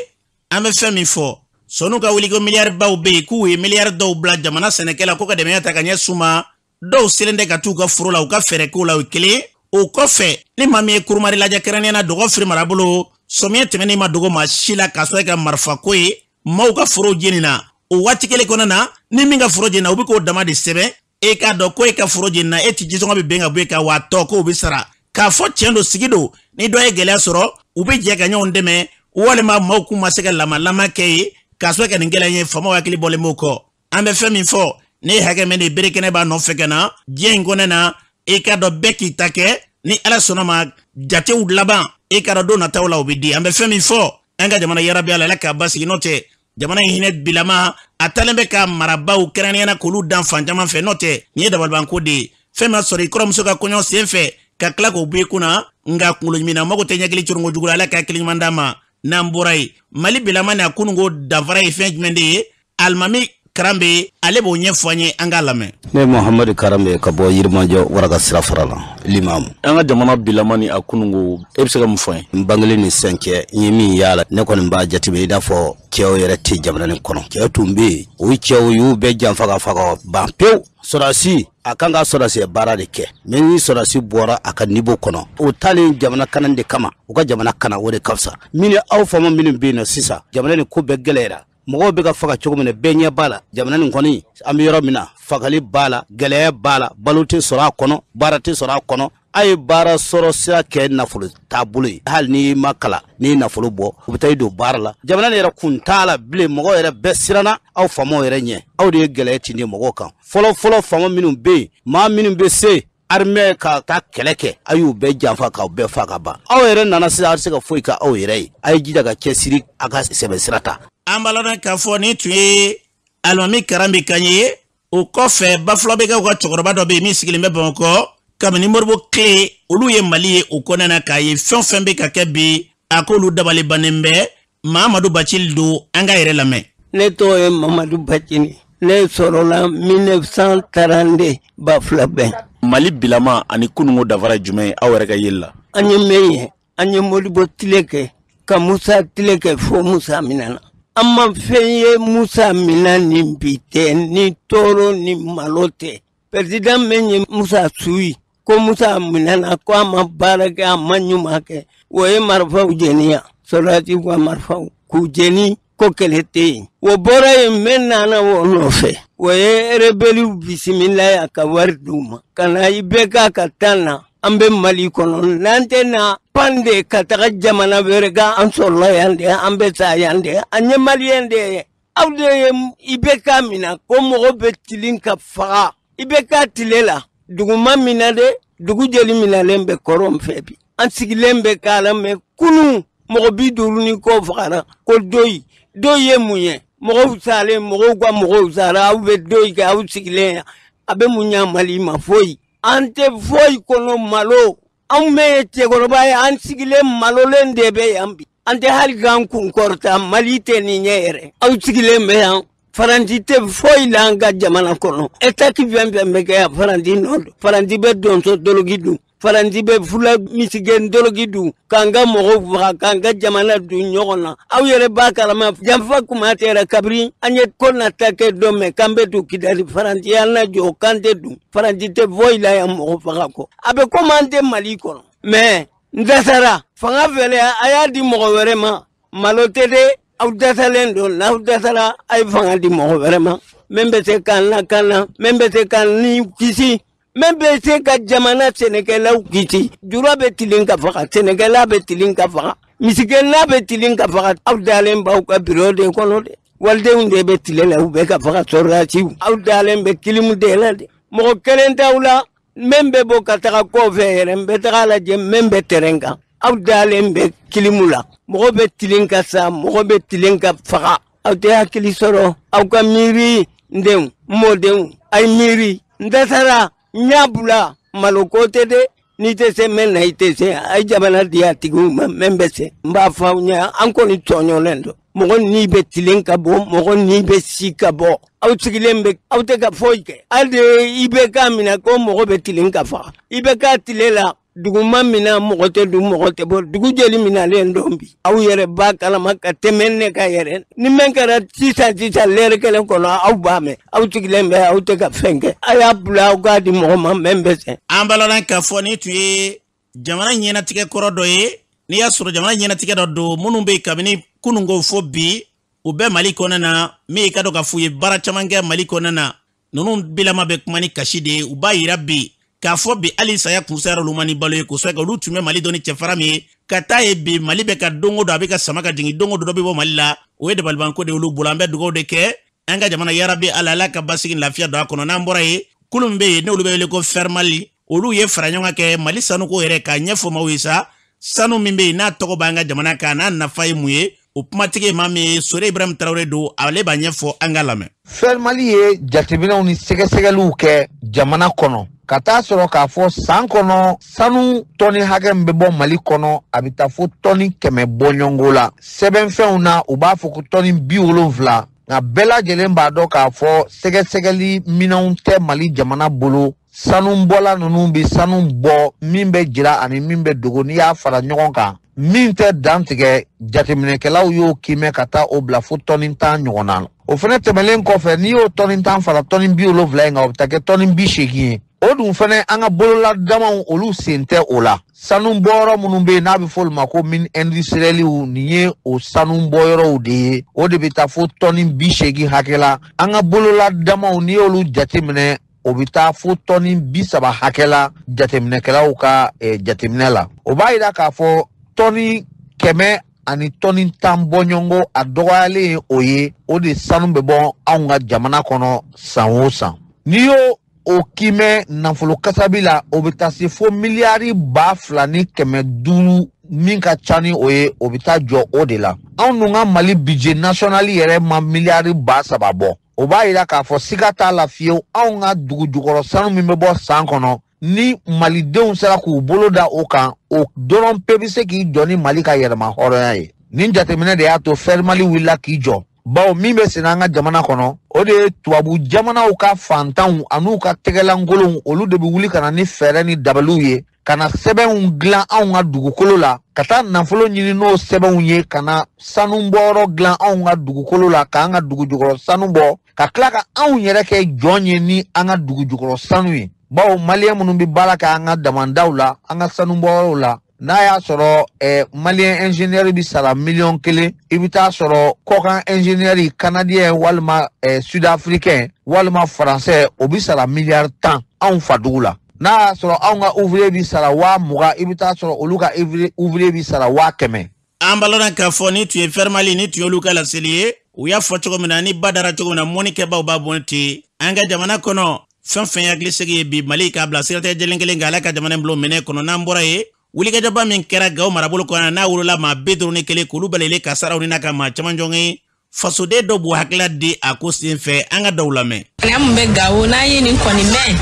An bɛ fɛn min fɔ, sɔn'u ka wuli ko miliyaribaw bɛ yen, k'u ye miliyari dɔw bila jamana sɛnɛkɛla ko ka dɛmɛ ta ka ɲɛ s'u ma, dɔw selen tɛ ka t'u ka foro la, u ka fɛɛrɛ k'o la, o ye kelen. O kɔfɛ, ni maa min ye kurumari lajɛ, kɛrɛnkɛrɛnnenya na dɔgɔ firi marabolo, sɔmiɲɛ tɛmɛnen ma dogo maa si la k'a sɔrɔ ka marifako ye maaw ka forow jeni na. O waati kelen kɔnɔna na, ni min ka foro jeni na, u bɛ k'o dama de sɛbɛn. E k'a dɔn ko e ka foro jeni na, e ti jisɔngɔ bɛ bɛn ka bɔ e kan, wa tɔ k'o bɛ sara. K'a fɔ tiɲɛ don, sigi don, ni dɔ ye gɛlɛya sɔrɔ, u bɛ jɛ ka ɲɔgɔn dɛmɛ, walima maaw k'u ma se ka lamalama kɛ ye k'a sɔrɔ ka nin gɛlɛya ye. Faamaw hakili bɔlen b'o kɔ. An bɛ fɛn min fɔ, ne ye hakɛ min de bere kɛnɛ b'a nɔfɛ ka na diɲɛ in kɔnɔ na, e k'a dɔn bɛɛ k'i ta kɛ. Ni Ala sɔnna ma, jatew laban, e k'a dɔn don nataw la o bɛ di. An bɛ fɛn min fɔ, an ka jamana yarabi Ala, Ala k'a basigi. N'o tɛ, jamana in hinɛ bilama a taalen bɛ ka marabaw kɛrɛnkɛrɛnnenya na k'olu dan fan caman fɛ. N'o tɛ, nin ye dabalibanko de ye. Fɛn ma sɔrɔ i kɔrɔmuso ka kɔɲɔ sen fɛ ka tila k'o bɔ i kunna, nka kunkolo ɲuman mago tɛ ɲɛkili coronko jugu la. Ala ka hakili ɲuman d'a ma. N'an bɔra yen, Mali bilama ni a kununko danfara ye fɛn jumɛn de ye? Alimami Karanbe, ale b'o ɲɛfɔ an ye, an k'a lamɛn. Ne ye Muhamadu Karanbe ka bɔ Yirimajɔ Wara sira fara la, limamu. An ka jamana bilama ni a kununko, e bɛ se ka mun fɔ an ye? N bangelen ni sisan cɛ, n ye min y'a la, ne kɔni b'a jateminɛ i n'a fɔ cɛw yɛrɛ tɛ jamana nin kɔnɔ. Cɛw tun bɛ yen, o cɛw y'u bɛɛ janfa ka faga ban pewu. Sɔrɔdasi, a kan ka sɔrɔdasiya baara de kɛ, mais ni sɔrɔdasi bɔra a ka niveau kɔnɔ, o taalen jamana kana de kama, u ka jamana kana, o de ka fisa. Min aw faama minnu bɛ yen nɔ sisan, jamana nin ko bɛɛ gɛlɛyara, mɔgɔw bɛ ka faga cogo min na, bɛɛ ɲɛ b'a la. Jamana nin kɔni, an bɛ yɔrɔ min na, fagali b'a la, gɛlɛya b'a la, balo tɛ sɔrɔ a kɔnɔ, baara tɛ sɔrɔ a kɔnɔ. A ye baara sɔrɔ sira kɛ nafolo taabolo ye. Hali n'i ma kalan, n'i ye nafolo bɔ, u bɛ taa i don baara la. Jamana nin yɛrɛ kun t'a la bilen, mɔgɔw yɛrɛ bɛɛ siranna aw faamaw yɛrɛ ɲɛ. Aw de ye gɛlɛya tindi mɔgɔw kan. Fɔlɔ fɔlɔ, faama minnu bɛ yen, maa minnu bɛ se armée ka taa kɛlɛ kɛ, a y'u bɛɛ janfa k'aw bɛɛ fa ka ban. Aw yɛrɛ nana sisan, aw tɛ se ka foyi kɛ aw yɛrɛ ye. A ye jija ka cɛsiri, a ka sɛbɛ sira ta. An b'a lɔn k'a fɔ nin tun ye Alimami Karanbe kan ye. O kɔfɛ, Bafulabɛkaw ka cɛkɔrɔba dɔ bɛ yen min sigilen bɛ Bamakɔ kabini Moribo tile, olu ye Mali ye o kɔnɔna na, k'a ye fɛn o fɛn bɛ ka kɛ bi, a k'olu dabali bannen bɛ. Mamadu Bacili don, an ka yɛrɛ lamɛn. Ne tɔgɔ ye Mamadu Bacili, ne sɔrɔla 1932 Bafulabɛn. Mali bilama ani kununko danfara jumɛn ye aw yɛrɛ ka yeli la? An ye min ye, an ye Modibo tile kɛ ka Musa tile kɛ fo Musa minɛna. An ma fɛn ye Musa minɛ ni bi tɛ, ni tɔɔrɔ ni malo tɛ. Président min ye Musa su ye ko Musa minɛna, ko a ma baara kɛ, a ma ɲuman kɛ, o ye marifaw jeni yan, sɔrɔdasiw ka marifaw k'u jeni. Ko kɛlɛ tɛ yen. O bɔra yen, mɛ nana o nɔfɛ, o ye rebelles bisimila yan ka wari d'u ma ka na IBK ka taa na. An bɛ Mali kɔnɔ, n'an tɛ na pan de ka taga jamana wɛrɛ kan, an sɔrɔla yan de, an bɛ sa yan de, an ye maliyɛn de ye. Aw de ye IBK minɛ ko mɔgɔ bɛ tilin ka faga. IBK tile la, dugu ma minɛ dɛ, dugu jeli minɛlen bɛ kɔrɔn fɛ bi. An sigilen bɛ k'a la mɛ kunun mɔgɔ 50 ni kɔ fagara ko doyi. Doyi ye mun ye? Mɔgɔw salen, mɔgɔw ka mɔgɔw sara, aw bɛ doyi kɛ, aw sigilen yan. A bɛ mun ɲa Mali ma? Foyi. An tɛ foyi kɔnɔ malo. Anw mɛn ye cɛkɔrɔba ye, an sigilen malolen de bɛ yan bi. An tɛ hali k'an kun kɔrɔta, Mali tɛ nin ɲɛ yɛrɛ. Aw sigilen bɛ yan, Faransi tɛ foyi la an ka jamana kɔnɔ. Attaque fɛn fɛn bɛ kɛ yan, Faransi nɔ don. Faransi bɛ donso doloki dun, Faransi bɛ fula misigɛn doloki dun, k'an ka mɔgɔw faga, k'an ka jamana dun ɲɔgɔn na. Aw yɛrɛ b'a kalama, janfa kuma tɛra kabiri an ye ko nata kɛ don mɛn k'an bɛ don Kidali, Faransi y'an lajɔ k'an tɛ dun. Faransi tɛ foyi la yan mɔgɔ faga kɔ. A bɛ komi an tɛ Mali kɔnɔ. Mɛ n dɛsɛra fanga fɛnɛ, a y'a di mɔgɔ wɛrɛ ma. Malo tɛ dɛ, aw dɛsɛlen don. N'aw dɛsɛra, a ye fanga di mɔgɔ wɛrɛ ma min bɛ se k'an lakana, min bɛ se k'an ni kisi, min bɛ se ka jamana sɛnɛkɛlaw kisi. Jura bɛ tilen ka faga, sɛnɛkɛla bɛ tilen ka faga, misigɛnna bɛ tilen ka faga. Aw dalen b'aw ka biro de kɔnɔ dɛ, walidenw de bɛ tile la, u bɛ ka faga, sɔrɔdasiw. Aw dalen bɛ kilimu de la dɛ, mɔgɔ kelen t'aw la min bɛ bɔ ka taga kɔfɛ yɛrɛ, n bɛ taga lajɛ min bɛ terrain kan. Aw dalen bɛ kilimu la, mɔgɔ bɛ tilen ka sa, mɔgɔ bɛ tilen ka faga. Aw tɛ hakili sɔrɔ, aw ka miiri n denw, n mɔdenw, a ye miiri. N dɛsɛra, n y'a bila maloko tɛ dɛ. N'i tɛ se mɛn na, i tɛ se. A ye jamana di a tigiw ma mɛn bɛ se. N b'a fɔ aw ɲɛ, an kɔni tɔɲɔlen don. Mɔgɔ ni bɛ tilen ka bɔ, mɔgɔ ni bɛ si ka bɔ. Aw sigilen bɛ, aw tɛ ka foyi kɛ. Hali de IBK minɛ ko mɔgɔ bɛ tilen ka faga. IBK tile la, dugu ma minɛ, mɔgɔ tɛ dun, mɔgɔ tɛ bɔ. Dugu jeli minɛlen don bi. Aw yɛrɛ b'a kalama ka tɛmɛ ne ka yɛrɛ. Ni mɛn kɛra sisan sisan lɛri kelen kɔnɔ, aw b'a mɛn. Aw sigilen bɛ, aw tɛ ka fɛn kɛ. A y'a bila, aw k'a di mɔgɔ ma mɛn bɛ se. An balala k'a fɔ nin tun ye jamana ɲɛnatigɛ kɔrɔ dɔ ye. N'i y'a sɔrɔ jamana ɲɛnatigɛ dɔ don, minnu bɛ yen kabini kununko fo bi, u bɛ Mali kɔnɔna na, min ye ka dɔn k'a fɔ u ye baara caman kɛ Mali kɔnɔna na. Ninnu bilama bɛ kuma ni kasi de ye. U b'a yira bi k'a fɔ bi hali saya kunsayara olu ma ni balo ye kosɛbɛ. Olu tun bɛ Mali dɔn ni cɛfara min ye, ka taa ye bi Mali bɛ ka don o don a bɛ ka sama ka jigin, don o don dɔ bɛ bɔ Mali la. O ye dabalibanko de ye olu bolo. An bɛ dugawu de kɛ an ka jamana, yarabi Ala, Ala ka basigi ni lafiya don a kɔnɔ. N'an bɔra yen, kulu min bɛ yen n'olu bɛ wele ko Fermali, olu ye fara ɲɔgɔn kan kɛ Mali sanuko yɛrɛ k'a ɲɛfɔ maaw ye sa, sanu min bɛ yen n'a tɔgɔ b'an ka jamana kan, n'a nafa ye mun ye. O kumatigi ye maa min ye, Sore Ibrahim Tarawele don, ale b'a ɲɛfɔ, an ka lamɛn. Fermali ye jateminɛw ni sɛgɛsɛgɛliw kɛ jamana kɔnɔ ka taa sɔrɔ k'a fɔ san kɔnɔ sanu tɔni hakɛ min bɛ bɔ Mali kɔnɔ, a bɛ taa fo tɔni 100 bɔɲɔgɔnko la. Sɛbɛnfɛnw na, u b'a fɔ ko tɔni 70, nka bɛɛ lajɛlen b'a dɔn k'a fɔ sɛgɛsɛgɛli minɛnw tɛ Mali jamana bolo. Sanubɔla ninnu bɛ sanu bɔ, min bɛ jira ani min bɛ dogo, n'i y'a fara ɲɔgɔn kan, min tɛ dan tigɛ. Jateminɛkɛlaw y'o kiimɛ ka taa o bila fo tɔni 10 ɲɔgɔn na. O fɛnɛ tɛmɛlen kɔfɛ, n'i y'o tɔni 10 fara tɔni 70 in kan, o bɛ taa kɛ tɔni 80 ye. O dun fɛnɛ, an ka bolola damaw, olu sen tɛ o la. Sanu bɔyɔrɔ minnu bɛ yen n'a bɛ fɔ olu ma ko mine industrielle, nin ye o sanu bɔyɔrɔw de ye, o de bɛ taa fo tɔni 80 hakɛ la. An ka bolola damaw, n'i y'olu jateminɛ, o bɛ taa fo tɔni 30 hakɛ la jateminɛkɛlaw ka jateminɛ la. O b'a yira k'a fɔ tɔni 100 ani tɔni 10 bɔɲɔgɔnko, a dɔgɔyalen ye o ye, o de sanu bɛ bɔ anw ka jamana kɔnɔ san o san. N'i y'o o kiimɛ nafolo kasabi la, o bɛ taa se fo miliyari 2500, min ka ca ni o ye, o bɛ taa jɔ o de la. Anw dun ka Mali budget national yɛrɛ ma miliyari 3000 bɔ. O b'a yira k'a fɔ siga t'a la fiyewu, anw ka dugu jukɔrɔ sanu min bɛ bɔ san kɔnɔ, ni malidenw sera k'u bolo da o kan, o dɔrɔn pe bɛ se k'i jɔ ni Mali ka yɛrɛma hɔrɔnya ye. Nin jateminɛ de y'a to Fermali wulila k'i jɔ, bawo min bɛ senna an ka jamana kɔnɔ, o de ye tubabu jamanaw ka fantanw an'u ka tɛgɛlankolonw, olu de bɛ wuli ka na ni fɛɛrɛ ni dabaliw ye ka na sɛbɛnw dilan anw ka dugukolo la, ka taa nafolo ɲini n'o sɛbɛnw ye, ka na sanu bɔyɔrɔ dilan anw ka dugukolo la, k'an ka dugu jukɔrɔ sanu bɔ, ka tila ka anw yɛrɛ kɛ jɔn ye ni an ka dugu jukɔrɔ sanu ye. Bawo maliyɛn minnu bɛ baara kɛ an ka damandaw la, an ka sanu bɔyɔrɔw la, N'a y'a sɔrɔ malien ingénieur bɛ sara miliyɔn 1, i bɛ taa sɔrɔ kɔkan ingénieur canadien walima sud-africain walima français, o bɛ sara miliyari 10 anw fadugu la. N'a y'a sɔrɔ anw ka ouvrier bɛ sara 20,000, i bɛ taa sɔrɔ olu ka ouvrier bɛ sara 100,000. An balona k'a fɔ ni tun ye Fermali ni tun y'olu ka laseli ye. U y'a fɔ cogo min na, ni ba dara cogo min na, mɔnikɛbaw b'a bɔn ten. An ka jamana kɔnɔ, fɛn fɛn hakilisigi ye bi Mali k'a bila siratigɛ jɛlen kelen kan, Ala ka jamana in bila minɛ kɔnɔ. N'an bɔra yen, wulikajɔba min kɛra Gawo marabolo kɔnɔ, n'a wolola maa 51, k'olu bɛɛ lajɛlen kasaraw ni n'a ka maa caman jɔn ye. Fasoden dɔw b'u hakilila di a ko sen fɛ, an ka dɔw lamɛn. An mun bɛ Gawo, n'an ye nin kɔni mɛn,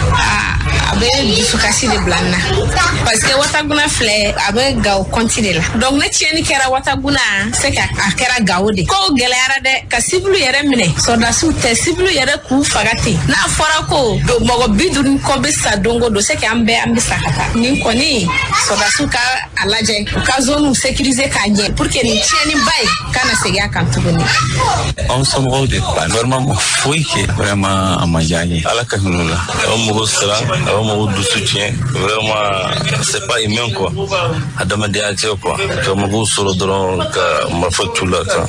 a bɛ dusukasi de bila n na, parce que Wataguna filɛ, a bɛ Gawo kɔnti de la. Donc ne tiɲɛni kɛra Wataguna, c'est que a kɛra Gawo de. Kow gɛlɛyara dɛ, ka sibilu yɛrɛ minɛ, sɔrɔdasiw tɛ, sibilu yɛrɛ k'u faga ten. N'a fɔra ko mɔgɔ 50 kɔ bɛ sa don o don, c'est que an bɛɛ an bɛ sa ka taa. Nin kɔni, sɔrɔdasiw ka a lajɛ, u ka zone sécuriser k'a ɲɛ pour que nin tiɲɛniba in kana segin a kan tuguni. Anw somɔgɔw de ba vraiment ma foyi kɛ, vraiment a ma diya n ye. Ala ka hinɛ u la. A bɛ mɔgɔw siran, a bɛ mɔgɔw dusu tiɲɛ, vraiment c'est pas humain quoi, adamadenya tɛ quoi, ka mɔgɔw sɔrɔ dɔrɔn ka marifa t'u la kan,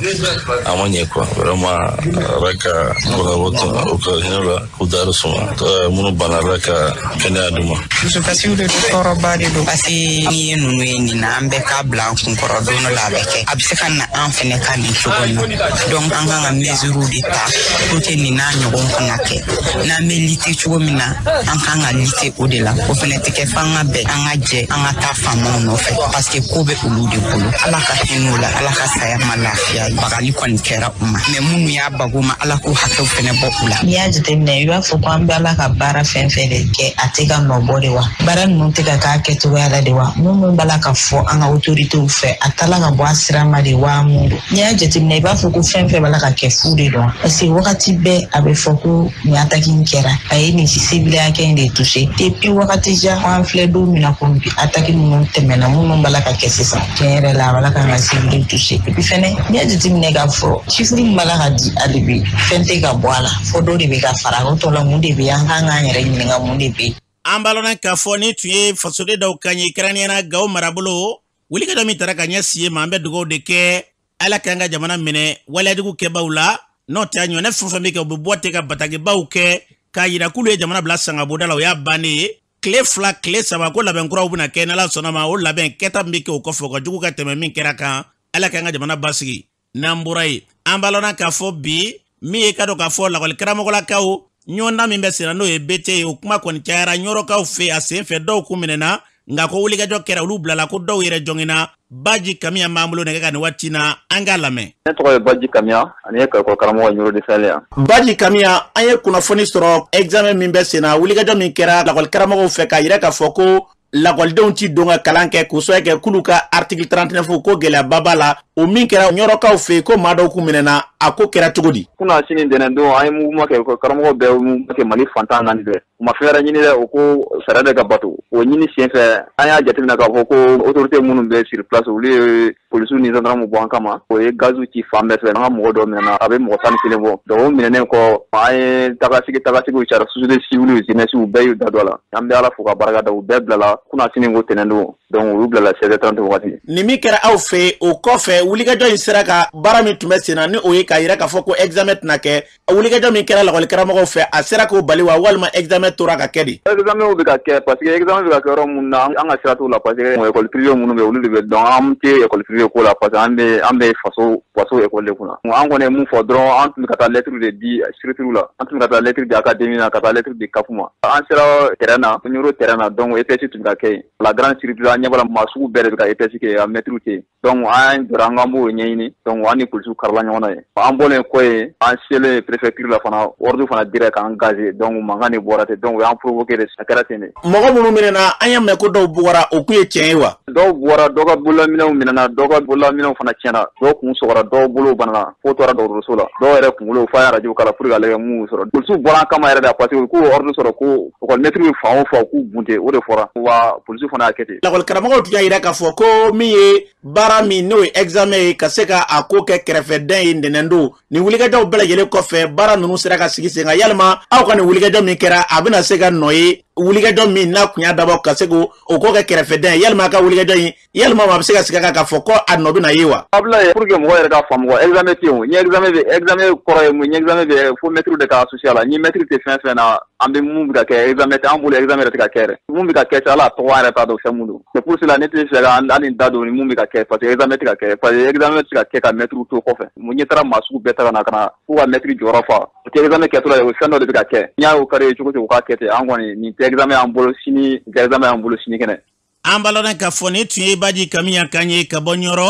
a ma ɲɛ quoi. Vraiment Ala ka banabaatɔ u ka hinɛ u la, k'u dayɔrɔ suma, minnu banna Ala ka kɛnɛya d'u ma. Dusukasiw de don, tɔɔrɔba de don, parce que n'i ye ninnu ye nin na, an bɛɛ k'a bila an kunkɔrɔ, don dɔ la a bɛ kɛ, a bɛ se ka na an fɛnɛ ka nin cogo in na. Donc an kan ka mesures de ta pour que nin n'a ɲɔgɔn kana kɛ. N'an bɛ lutter cogo min na, an kan ka lutter o de la. O fɛnɛ tɛ kɛ f'an ka bɛn, an ka jɛ, an ka taa faamaw nɔfɛ, parce que ko bɛ olu de bolo. Ala ka hinɛ u la, Ala ka saya ma lafiya ye. Bagali kɔni kɛra u ma, mais minnu y'a bago ma, Ala k'u hakɛw fɛnɛ bɔ u la. N'i y'a jateminɛ, i b'a fɔ ko an bɛ Ala ka baara fɛn fɛn de kɛ, a tɛ ka nɔ bɔ de wa? Baara ninnu tɛ ka k'a kɛcogoya la de wa? Minnu b'a la ka fɔ an ka autorités fɛ, a taala ka bɔ a sira ma de wa? Mun don? N'i y'a jateminɛ, i b'a fɔ ko fɛn fɛn b'a la ka kɛ fu de don, parce que wagati bɛɛ a bɛ fɔ ko nin attaque in kɛra, a ye nin civil hakɛ in de touché. Depuis wagati jan, an filɛ don min na komi bi, attaque ninnu tɛmɛna, minnu b'a la ka kɛ sisan, tiɲɛ yɛrɛ la, a b'a la k'an ka civil touché. Et puis fɛnɛ, n'i y'a jateminɛ k'a fɔ chiffre min b'a la ka di hali bi, fɛn tɛ ka bɔ a la, fo dɔ de bɛ ka fara a kan. O tɔ la, mun de bɛ yen? An kan k'an yɛrɛ ɲininka mun de bɛ yen. An b'a k'a fɔ ni tun ye fasoden dɔw kan ye, kɛrɛnkɛrɛnnenya Gawo marabolo, wulikajɔ min taara ka ɲɛsin yen ma, an bɛ dugawu de kɛ Ala k'an ka jamana minɛ waleyajugu kɛbaw la. N'o tɛ, a ɲɔgɔnna fɛn fɛn bɛ kɛ, u bɛ bɔ ten ka batakibaw kɛ k'a yira k'olu ye jamana bila sangaboda la, o y'a bannen ye. Tile 2, tile 3, ko labɛn kuraw bɛna kɛ, n'Ala sɔnna ma, o labɛn kɛta min bɛ kɛ o kɔfɛ, o ka jugu ka tɛmɛ min kɛra kan. Ala k'an ka jamana basigi. N'an bɔra yen, an b'a lɔn k'a fɔ bi min ye ka dɔn k'a fɔ lakɔli karamɔgɔlakaw ɲɔgɔndan min bɛ senna, n'o ye BT ye, o kuma kɔni cayara Ɲɔrɔkaw fɛ a sen fɛ. Dɔw kun minɛna, nka ko wulikajɔ kɛra, olu bilala, ko dɔw yɛrɛ jɔngina. Baji Kamiya b'an bolo nɛgɛ kan nin waati na, an k'a lamɛn. Ne tɔgɔ ye Baji Kamiya, ani ye ekɔli karamɔgɔ Ɲɔrɔ de Sahel yan. Baji Kamiya, an ye kunnafoni sɔrɔ examen min bɛ senna, wulikajɔ min kɛra lakɔli karamɔgɔw fɛ k'a yira k'a fɔ ko lakɔlidenw ti don ka kalan kɛ, k'o sababu kɛ k'olu ka article 39 ko gɛlɛyaba b'a la. O min kɛra Ɲɔrɔkaw fɛ, ko maa dɔw kun minɛna, a ko kɛra cogo di? Kunna sini ntɛnɛn don, an ye mouvement kɛ, karamɔgɔ bɛɛ ye mouvement kɛ Mali fan 14 bɛɛ. U ma fɛn wɛrɛ ɲini dɛ, o ko sariya de ka bato. O ɲini senfɛ, an y'a jateminɛ k'a fɔ ko autorité minnu bɛ sur place, olu ye polisiw ni gendarme bɔ an kama. O ye gaziw ci fan bɛɛ fɛ. An ka mɔgɔ dɔw minɛna, a bɛ mɔgɔ 11 bɔ. Donc o minɛnen kɔ, an ye tagasigi cayara, société civile, jeunesse, bɛɛ y'u da don a la. An bɛ Ala fo ka barika da, u bɛɛ bilala kunna sini ko tɛnɛn don. Donc olu bilala 16h30 wagati. Nin min kɛra aw fɛ, o kɔfɛ, wulikajɔ in sera ka baara min tun bɛ sen na, ni o ye k'a yira k'a fɔ ko examen tɛna kɛ, wulikajɔ min kɛra lakɔli karamɔgɔw fɛ, a sera k'o bali wa, walima examen tora ka kɛ de? Examen bɛ ka kɛ, parce que examen bɛ ka kɛ yɔrɔ mun na, an ka sira t'o la, parce que école privée minnu bɛ, olu de bɛ dɔn. An tɛ école privée ko la, parce que an bɛ faso école de kunna. An kɔni ye mun fɔ dɔrɔn, an tun bɛ ka taa lettre de di structure la, an tun bɛ ka taa lettre di académie na, ka taa lettre di CAP ma. An sera terrain na, Ɲɔrɔ terrain na, donc EPS tun bɛ ka kɛ yen. La grande structure, an ɲɛ b'a la, maa sugu bɛɛ de bɛ ka EPS kɛ, a maître tɛ yen. Donc an jɔra, an k'an b'o ɲɛɲini. Donc an ni polisiw karila ɲɔgɔn na yen. An bɔlen kɔ yen, an selen préfecture la fana, ordre fana dira k'an gazer. Donc mankan de bɔra ten, donc u y'an provoqué de, a kɛra ten de. Mɔgɔ minnu minɛna, an y'a mɛn ko dɔw bugɔra, o kun ye tiɲɛ ye wa? Dɔw bugɔra, dɔw ka bololaminɛw minɛna, dɔw ka bololaminɛw fana tiɲɛna, dɔw kun sɔgɔra, dɔw bolo banana fo tora dɔgɔtɔrɔso la, dɔw yɛrɛ kunkolo f'a ye radio k'a la pour que a lajɛ mun sɔrɔ. Polisiw bɔra an kama yɛrɛ de, parce que k'u ordre sɔrɔ ko école maître fan o fan k'u bunte, o de fɔra wa, polisiw fana y'a kɛ ten. Lakɔli karamɔgɔw tun y'a yira k'a fɔ ko min ye baara min, n'o ye examen ye, ka se ka a ko kɛ kɛrɛfɛdɛn ye ntɛnɛn don, nin wulikajɔw bɛɛ lajɛlen kɔfɛ, baara ninnu sera ka sigi sen kan. Yalima aw ka nin wulikajɔ min kɛra, a bɛna se ka nɔ ye Wulikajɔ min n'a kun y'a dabɔ ka se k'o o ko kɛ kɛrɛfɛdɛn ye, yalima a ka wulikajɔ in, yalima a bɛ se ka sigi a kan k'a fɔ ko a nɔ bɛ na ye wa? Abulaye, pour que mɔgɔ yɛrɛ ka faamu quoi, examen tɛ yen o. Ni examen bɛ, examen kɔrɔ ye mun? Ni examen bɛ, fo maître de ka associer a la. Ni maître tɛ fɛn fɛn na, an bɛ mun bɛ ka kɛ, examen tɛ an bolo, examen yɛrɛ tɛ ka kɛ yɛrɛ. Mun bɛ ka kɛ sa, Ala tɔgɔ, an yɛrɛ t'a dɔn fɛn mun don. C'est pour cela ne tɛ fɛ ka hali da don ni mun bɛ ka kɛ, parce que examen tɛ ka kɛ, parce que examen tɛ se ka kɛ ka maître to kɔfɛ. Mun ɲɛ taara maa sugu bɛɛ ta ka na ka na k'u ka maître jɔyɔrɔ fa. O tɛ examen kɛtɔla ye, o fɛn dɔ de bɛ ka kɛ. N'i y'a o kari ye cogo cogo, u k'a kɛ ten. An kɔni nin tɛ examen y'an bolo sini, nin tɛ examen y'an bolo sinikɛnɛ. An b'a lɔn k'a fɔ nin tun ye Baji Kamiya kan ye ka bɔ Ɲɔrɔ.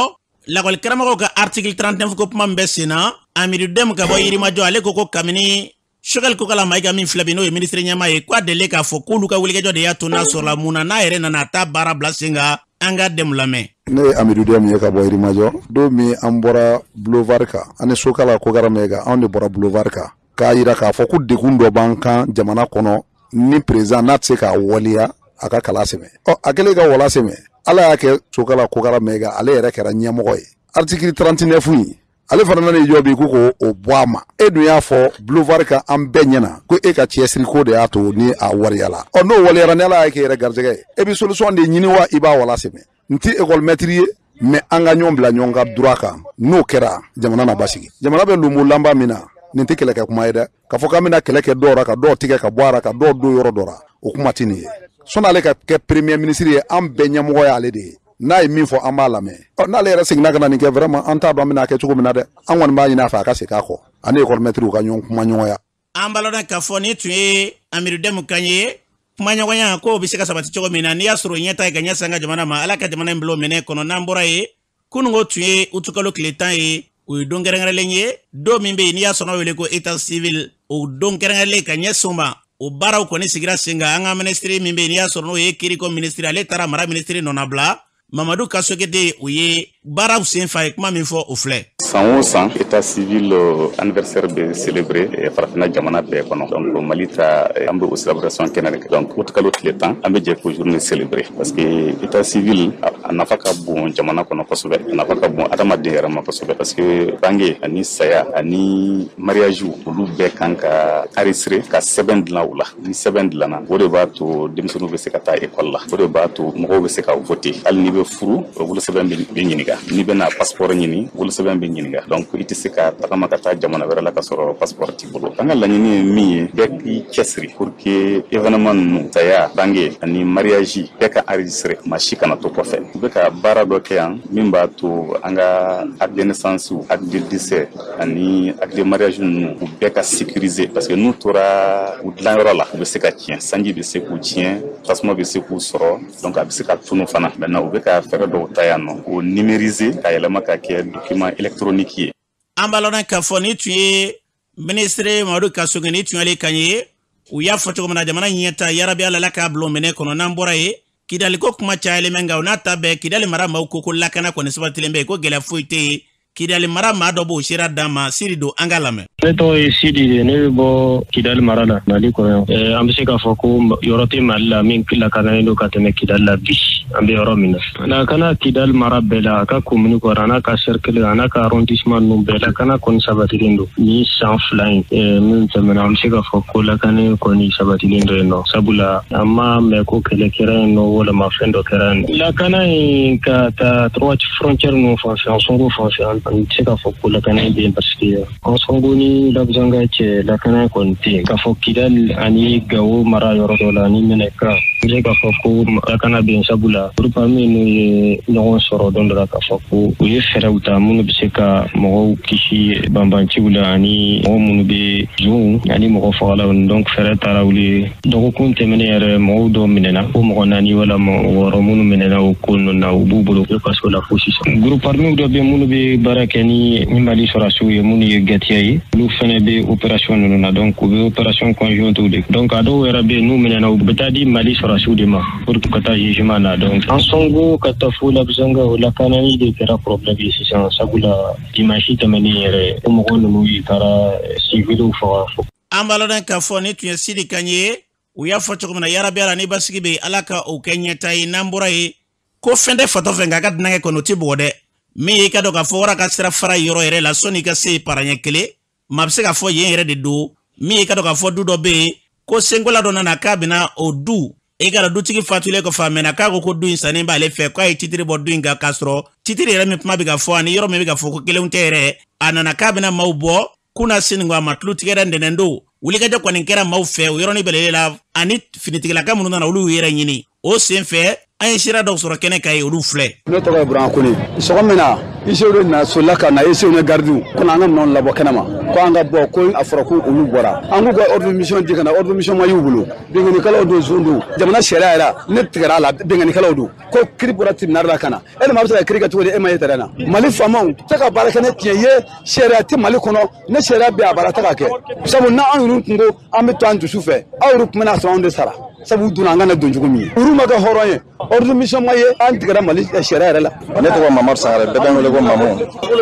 Lakɔli karamɔgɔw ka article 39 ko kuma min bɛ sen na, Amidu Dɛmu ka bɔ Yirimajɔ, ale ko ko kabini Choguel Kokala Mayiga min filɛ bi, n'o ye minisiri ɲɛmaa ye, k'a deli k'a fɔ k'olu ka wulikajɔ de y'a to n'a sɔrɔla mun na n'a yɛrɛ nana a ta baara bila sen kan. An ka Dɛmu lamɛn. Ne ye Amidu Dɛmu ye ka bɔ Yirimajɔ. Don min an bɔra boulevard kan, an ni Sokala Kokala Mayiga, anw de bɔra boulevard kan k'a yira k'a fɔ ko degun dɔ b'an kan jamana kɔnɔ, ni président n'a tɛ se k'a waleya, a ka kala sɛmɛ. Ɔ, a kɛlen ka wala sɛmɛ, Ala y'a kɛ Sokala Kokala Mayiga ale yɛrɛ kɛra ɲɛmɔgɔ ye. Article 39 in, ale fana nana i jɔ bi ko k'o bɔ a ma. E dun y'a fɔ boulevard kan an bɛɛ ɲɛna ko e ka cɛsiri ko de y'a to ni a waleyala. Ɔ, n'o waleyara, ni Ala y'a kɛ yɛrɛ garijɛgɛ ye, e bɛ solution de ɲini wa i b'a wala sɛmɛ? N tɛ école maître ye, mais an ka ɲɔgɔn bila ɲɔgɔn ka droit kan. N'o kɛra, jamana na basigi. Jamana bɛ lonbo lanba min na, nin tɛ kɛlɛkɛ kuma ye dɛ. K'a fɔ k'an bɛna kɛlɛ kɛ dɔw ra, ka dɔw tigɛ ka bɔ a ra, ka dɔw don yɔrɔ dɔ ra, o kuma tɛ nin ye. Sɔnni ale ka kɛ premier ministre ye, an bɛɛ ɲɛmɔgɔ ye ale de ye. N'a ye min fɔ, an b'a lamɛn. Ɔ, n'ale yɛrɛ seginna ka na nin kɛ, vraiment an t'a dɔn an bɛna kɛ cogo min na dɛ. An kɔni b'a ɲini a fɛ a ka segin a kɔ, ani école maître ka ɲɔgɔn kuma ɲɔgɔnya. An b'a lɔn k'a fɔ nin tun ye Amidu Dɛmu kan ye. Kumaɲɔgɔnya k'o bɛ se ka sabati cogo min na, n'i y'a sɔrɔ ɲɛta ye ka ɲɛsin an ka jamana ma, Ala ka jamana in bila o minɛ kɔnɔ. N'an bɔra yen, kununko tun ye utukalo tile 10 ye, o ye don kɛrɛnkɛrɛnlen ye, don min bɛ yen n'i y'a sɔrɔ wele ko état civil, o don kɛrɛnkɛrɛnlen ka ɲɛsin o ma. O baaraw kɔni sigira sen kan. An ka minisiri min bɛ yen n'i y'a sɔrɔ n'o ye kiriko minisiri, ale taara mara minisiri nɔnabila Mamadu Kasogete, o ye baaraw sen fa ye kuma min fɔ, o filɛ. San o san, état civil anniversaire bɛ célébrer farafinna jamana bɛɛ kɔnɔ. Donc Mali ta, an bɛ o célébration kɛnɛ de kan. Donc utukalo tile 10, an bɛ jɛ k'o journée célébrer, parce que état civil a nafa ka bon jamana kɔnɔ kosɛbɛ, a nafa ka bon adamaden yɛrɛ ma kosɛbɛ, parce que bange ani saya ani mariage, olu bɛɛ kan ka enregistrer, ka sɛbɛn dilan u la. Ni sɛbɛn dilanna, o de b'a to denmisɛnninw bɛ se ka taa école la, o de b'a to mɔgɔw bɛ se ka voter. Hali n'i bɛ furu, wolosɛbɛn bɛ ɲininka. N'i bɛna passeport ɲini, wolosɛbɛn bɛ ɲininka. Donc i tɛ se ka tagama ka taa jamana wɛrɛ la ka sɔrɔ passeport t'i bolo. An ka laɲini ye min ye, bɛɛ k'i cɛsiri pour que événement ninnu, saya, bange ani mariage, bɛɛ ka enregistrer, maa si kana to kɔfɛ. U bɛ ka baara dɔ kɛ yan min b'a to an ka acte de naissance, acte de décès ani acte de mariage ninnu, u bɛɛ ka sécuriser, parce que n'u tora u dilanyɔrɔ la, u bɛ se ka tiɲɛ, sanji bɛ se k'u tiɲɛ, tasuma bɛ se k'u sɔrɔ, donc a bɛ se ka tunu fana. Maintenant u bɛ ka fɛɛrɛ dɔw ta yan nɔ k'o numériser, ka yɛlɛma ka kɛ document électronique ye. An b'a lɔn k'a fɔ nin tun ye minisiri Mamadu Kasoge, nin tun y'ale kan ye. U y'a fɔ cogo min na, jamana ɲɛta, yarabi Ala la k'a bila o minɛ kɔnɔ. N'an bɔra yen, Kidali ko kuma cayalen bɛ, nka o n'a ta bɛɛ, Kidali mara maaw ko ko lakana kɔni sabatilen bɛ yen, ko gɛlɛya foyi tɛ yen. Kidali mara maa dɔ b'o sera d'an ma, Sidi don, an ka lamɛn. Ne tɔgɔ ye Sidi de, ne bɛ bɔ Kidali mara la, Mali kɔnɔ. An bɛ se k'a fɔ ko yɔrɔ tɛ Mali la min lakanalen don ka tɛmɛ Kidali la bi, an bɛ yɔrɔ min na. Lakana Kidali mara bɛɛ la, a ka commune kɔnɔ, a n'a ka cercle, a n'a ka arrondissement ninnu bɛɛ, lakana kɔni sabatilen don. Nin san 2 in min tɛmɛna, an bɛ se k'a fɔ ko lakana kɔni sabatilen don yen nɔ, sabula an m'a mɛn ko kɛlɛ kɛra yen nɔ walima fɛn dɔ kɛra yen nɔ. Lakana in ka taa trois frontières ninnu fan fɛ, Ansongo fan fɛ, an tɛ se k'a fɔ ko lakana bɛ yen, parce que Ansongo ni Labuzanga cɛ, lakana kɔni tɛ yen. K'a fɔ Kidali ani Gawo mara yɔrɔ dɔ la ani Mɛnɛka, n bɛ se k'a fɔ ko lakana bɛ yen, sabula groupe armé n'u ye ɲɔgɔn sɔrɔ don dɔ la, k'a fɔ ko u ye fɛɛrɛw ta minnu bɛ se ka mɔgɔw kisi banbanciw la ani mɔgɔ minnu bɛ zonw ani mɔgɔ fagalaw. Donc fɛɛrɛ taara wuli dɔgɔkun tɛmɛnen yɛrɛ, mɔgɔw dɔw minɛna, ko mɔgɔ 4 wala mɔgɔ 6 minnu minɛna o ko ninnu na, u b'u bolo u bɛ kaso la fo sisan. Groupe armé dɔ bɛ yen minnu bɛ baara kɛ ni Mali sɔrɔdasiw ye, minnu ye gɛtiya ye, olu fɛnɛ bɛ opération ninnu na. Donc u bɛ opération conjointe de. Donc a dɔw yɛrɛ bɛ yen, n'u minɛna, u bɛ taa di Mali sɔrɔdasiw de ma pour que ka taa jugement na. Donc Ansongo ka taa fo Labuzanga, o lakanani de kɛra problème ye sisan, sabula dimanche tɛmɛnen yɛrɛ, o mɔgɔ ninnu yi taara civiliw faga. An b'a lɔn k'a fɔ nin tun ye Sidi kan ye. U y'a fɔ cogo min na, yarabi Ala ni basigi bɛ, Ala ka o kɛ ɲɛta ye. N'an bɔra yen, ko fɛn tɛ fatɔ fɛ, nka a ka dunankɛ kɔni o tɛ bugɔ dɛ. Min ye i ka dɔn k'a fɔ wara ka sira fara yɔrɔ yɛrɛ la, sɔnni i ka se paraɲɛ kelen, maa bɛ se k'a fɔ yen yɛrɛ de don. Min ye i ka dɔn k'a fɔ du dɔ bɛ yen, Ko Senkola dɔ nana k'a bɛna o du i ka dutigi fatulen kɔfɛ a mɛnna k'a ko ko du in sannen b'ale fɛ k'a ye titiri bɔ du in kan k'a sɔrɔ titiri yɛrɛ min kuma bɛ ka fɔ ani yɔrɔ min bɛ ka fɔ ko kelenw tɛ yɛrɛ. A nana k'a bɛna maaw bɔ kunna sini ko a ma tulu tigɛ dɛ. Ntɛnɛn don, wulikajɔ kɔni kɛra maaw fɛ o yɔrɔnin bɛlɛlen la, ani finitigilaka minnu nana, olu y'u yɛrɛ ɲini. O sen fɛ, an ye sira dɔw sɔrɔ kɛnɛ kan ye, olu filɛ. Ne tɔgɔ ye Buran Kone. Sɔgɔma min na, huissier de nana solila ka na, huissier ni gardiw ko an ka minɛnw labɔ kɛnɛma, ko an ka bɔ, ko a fɔra ko olu bɔra. An k'u ka ordre de mission di ka na, ordre de mission ma y'u bolo. Binkannikɛlaw don, zon don, jamana sariya yɛrɛ ne tigɛra a la. Binkannikɛlaw don, ko kiri bɔra tribunal la ka na. E ni maa bɛ se ka kiri kɛ cogo di? E ma ye terrain na. Mali faamaw tɛ ka baara kɛ ne tiɲɛ ye. Sariya tɛ Mali kɔnɔ. Ne sariya bɛ a baara tɛ ka kɛ, sabu n'anw yɛrɛ tun ko an bɛ to an dusu fɛ, aw yɛrɛ tun bɛna sɔrɔ anw de sara, sabu u donna an kana don cogo min ye, olu ma kɛ hɔrɔn ye. Ordre de mission ma ye, an tigɛra Mali sariya yɛrɛ la. Ne tɔgɔ Mamadu Sangare, bɛɛ bɛ n wele ko Mamu.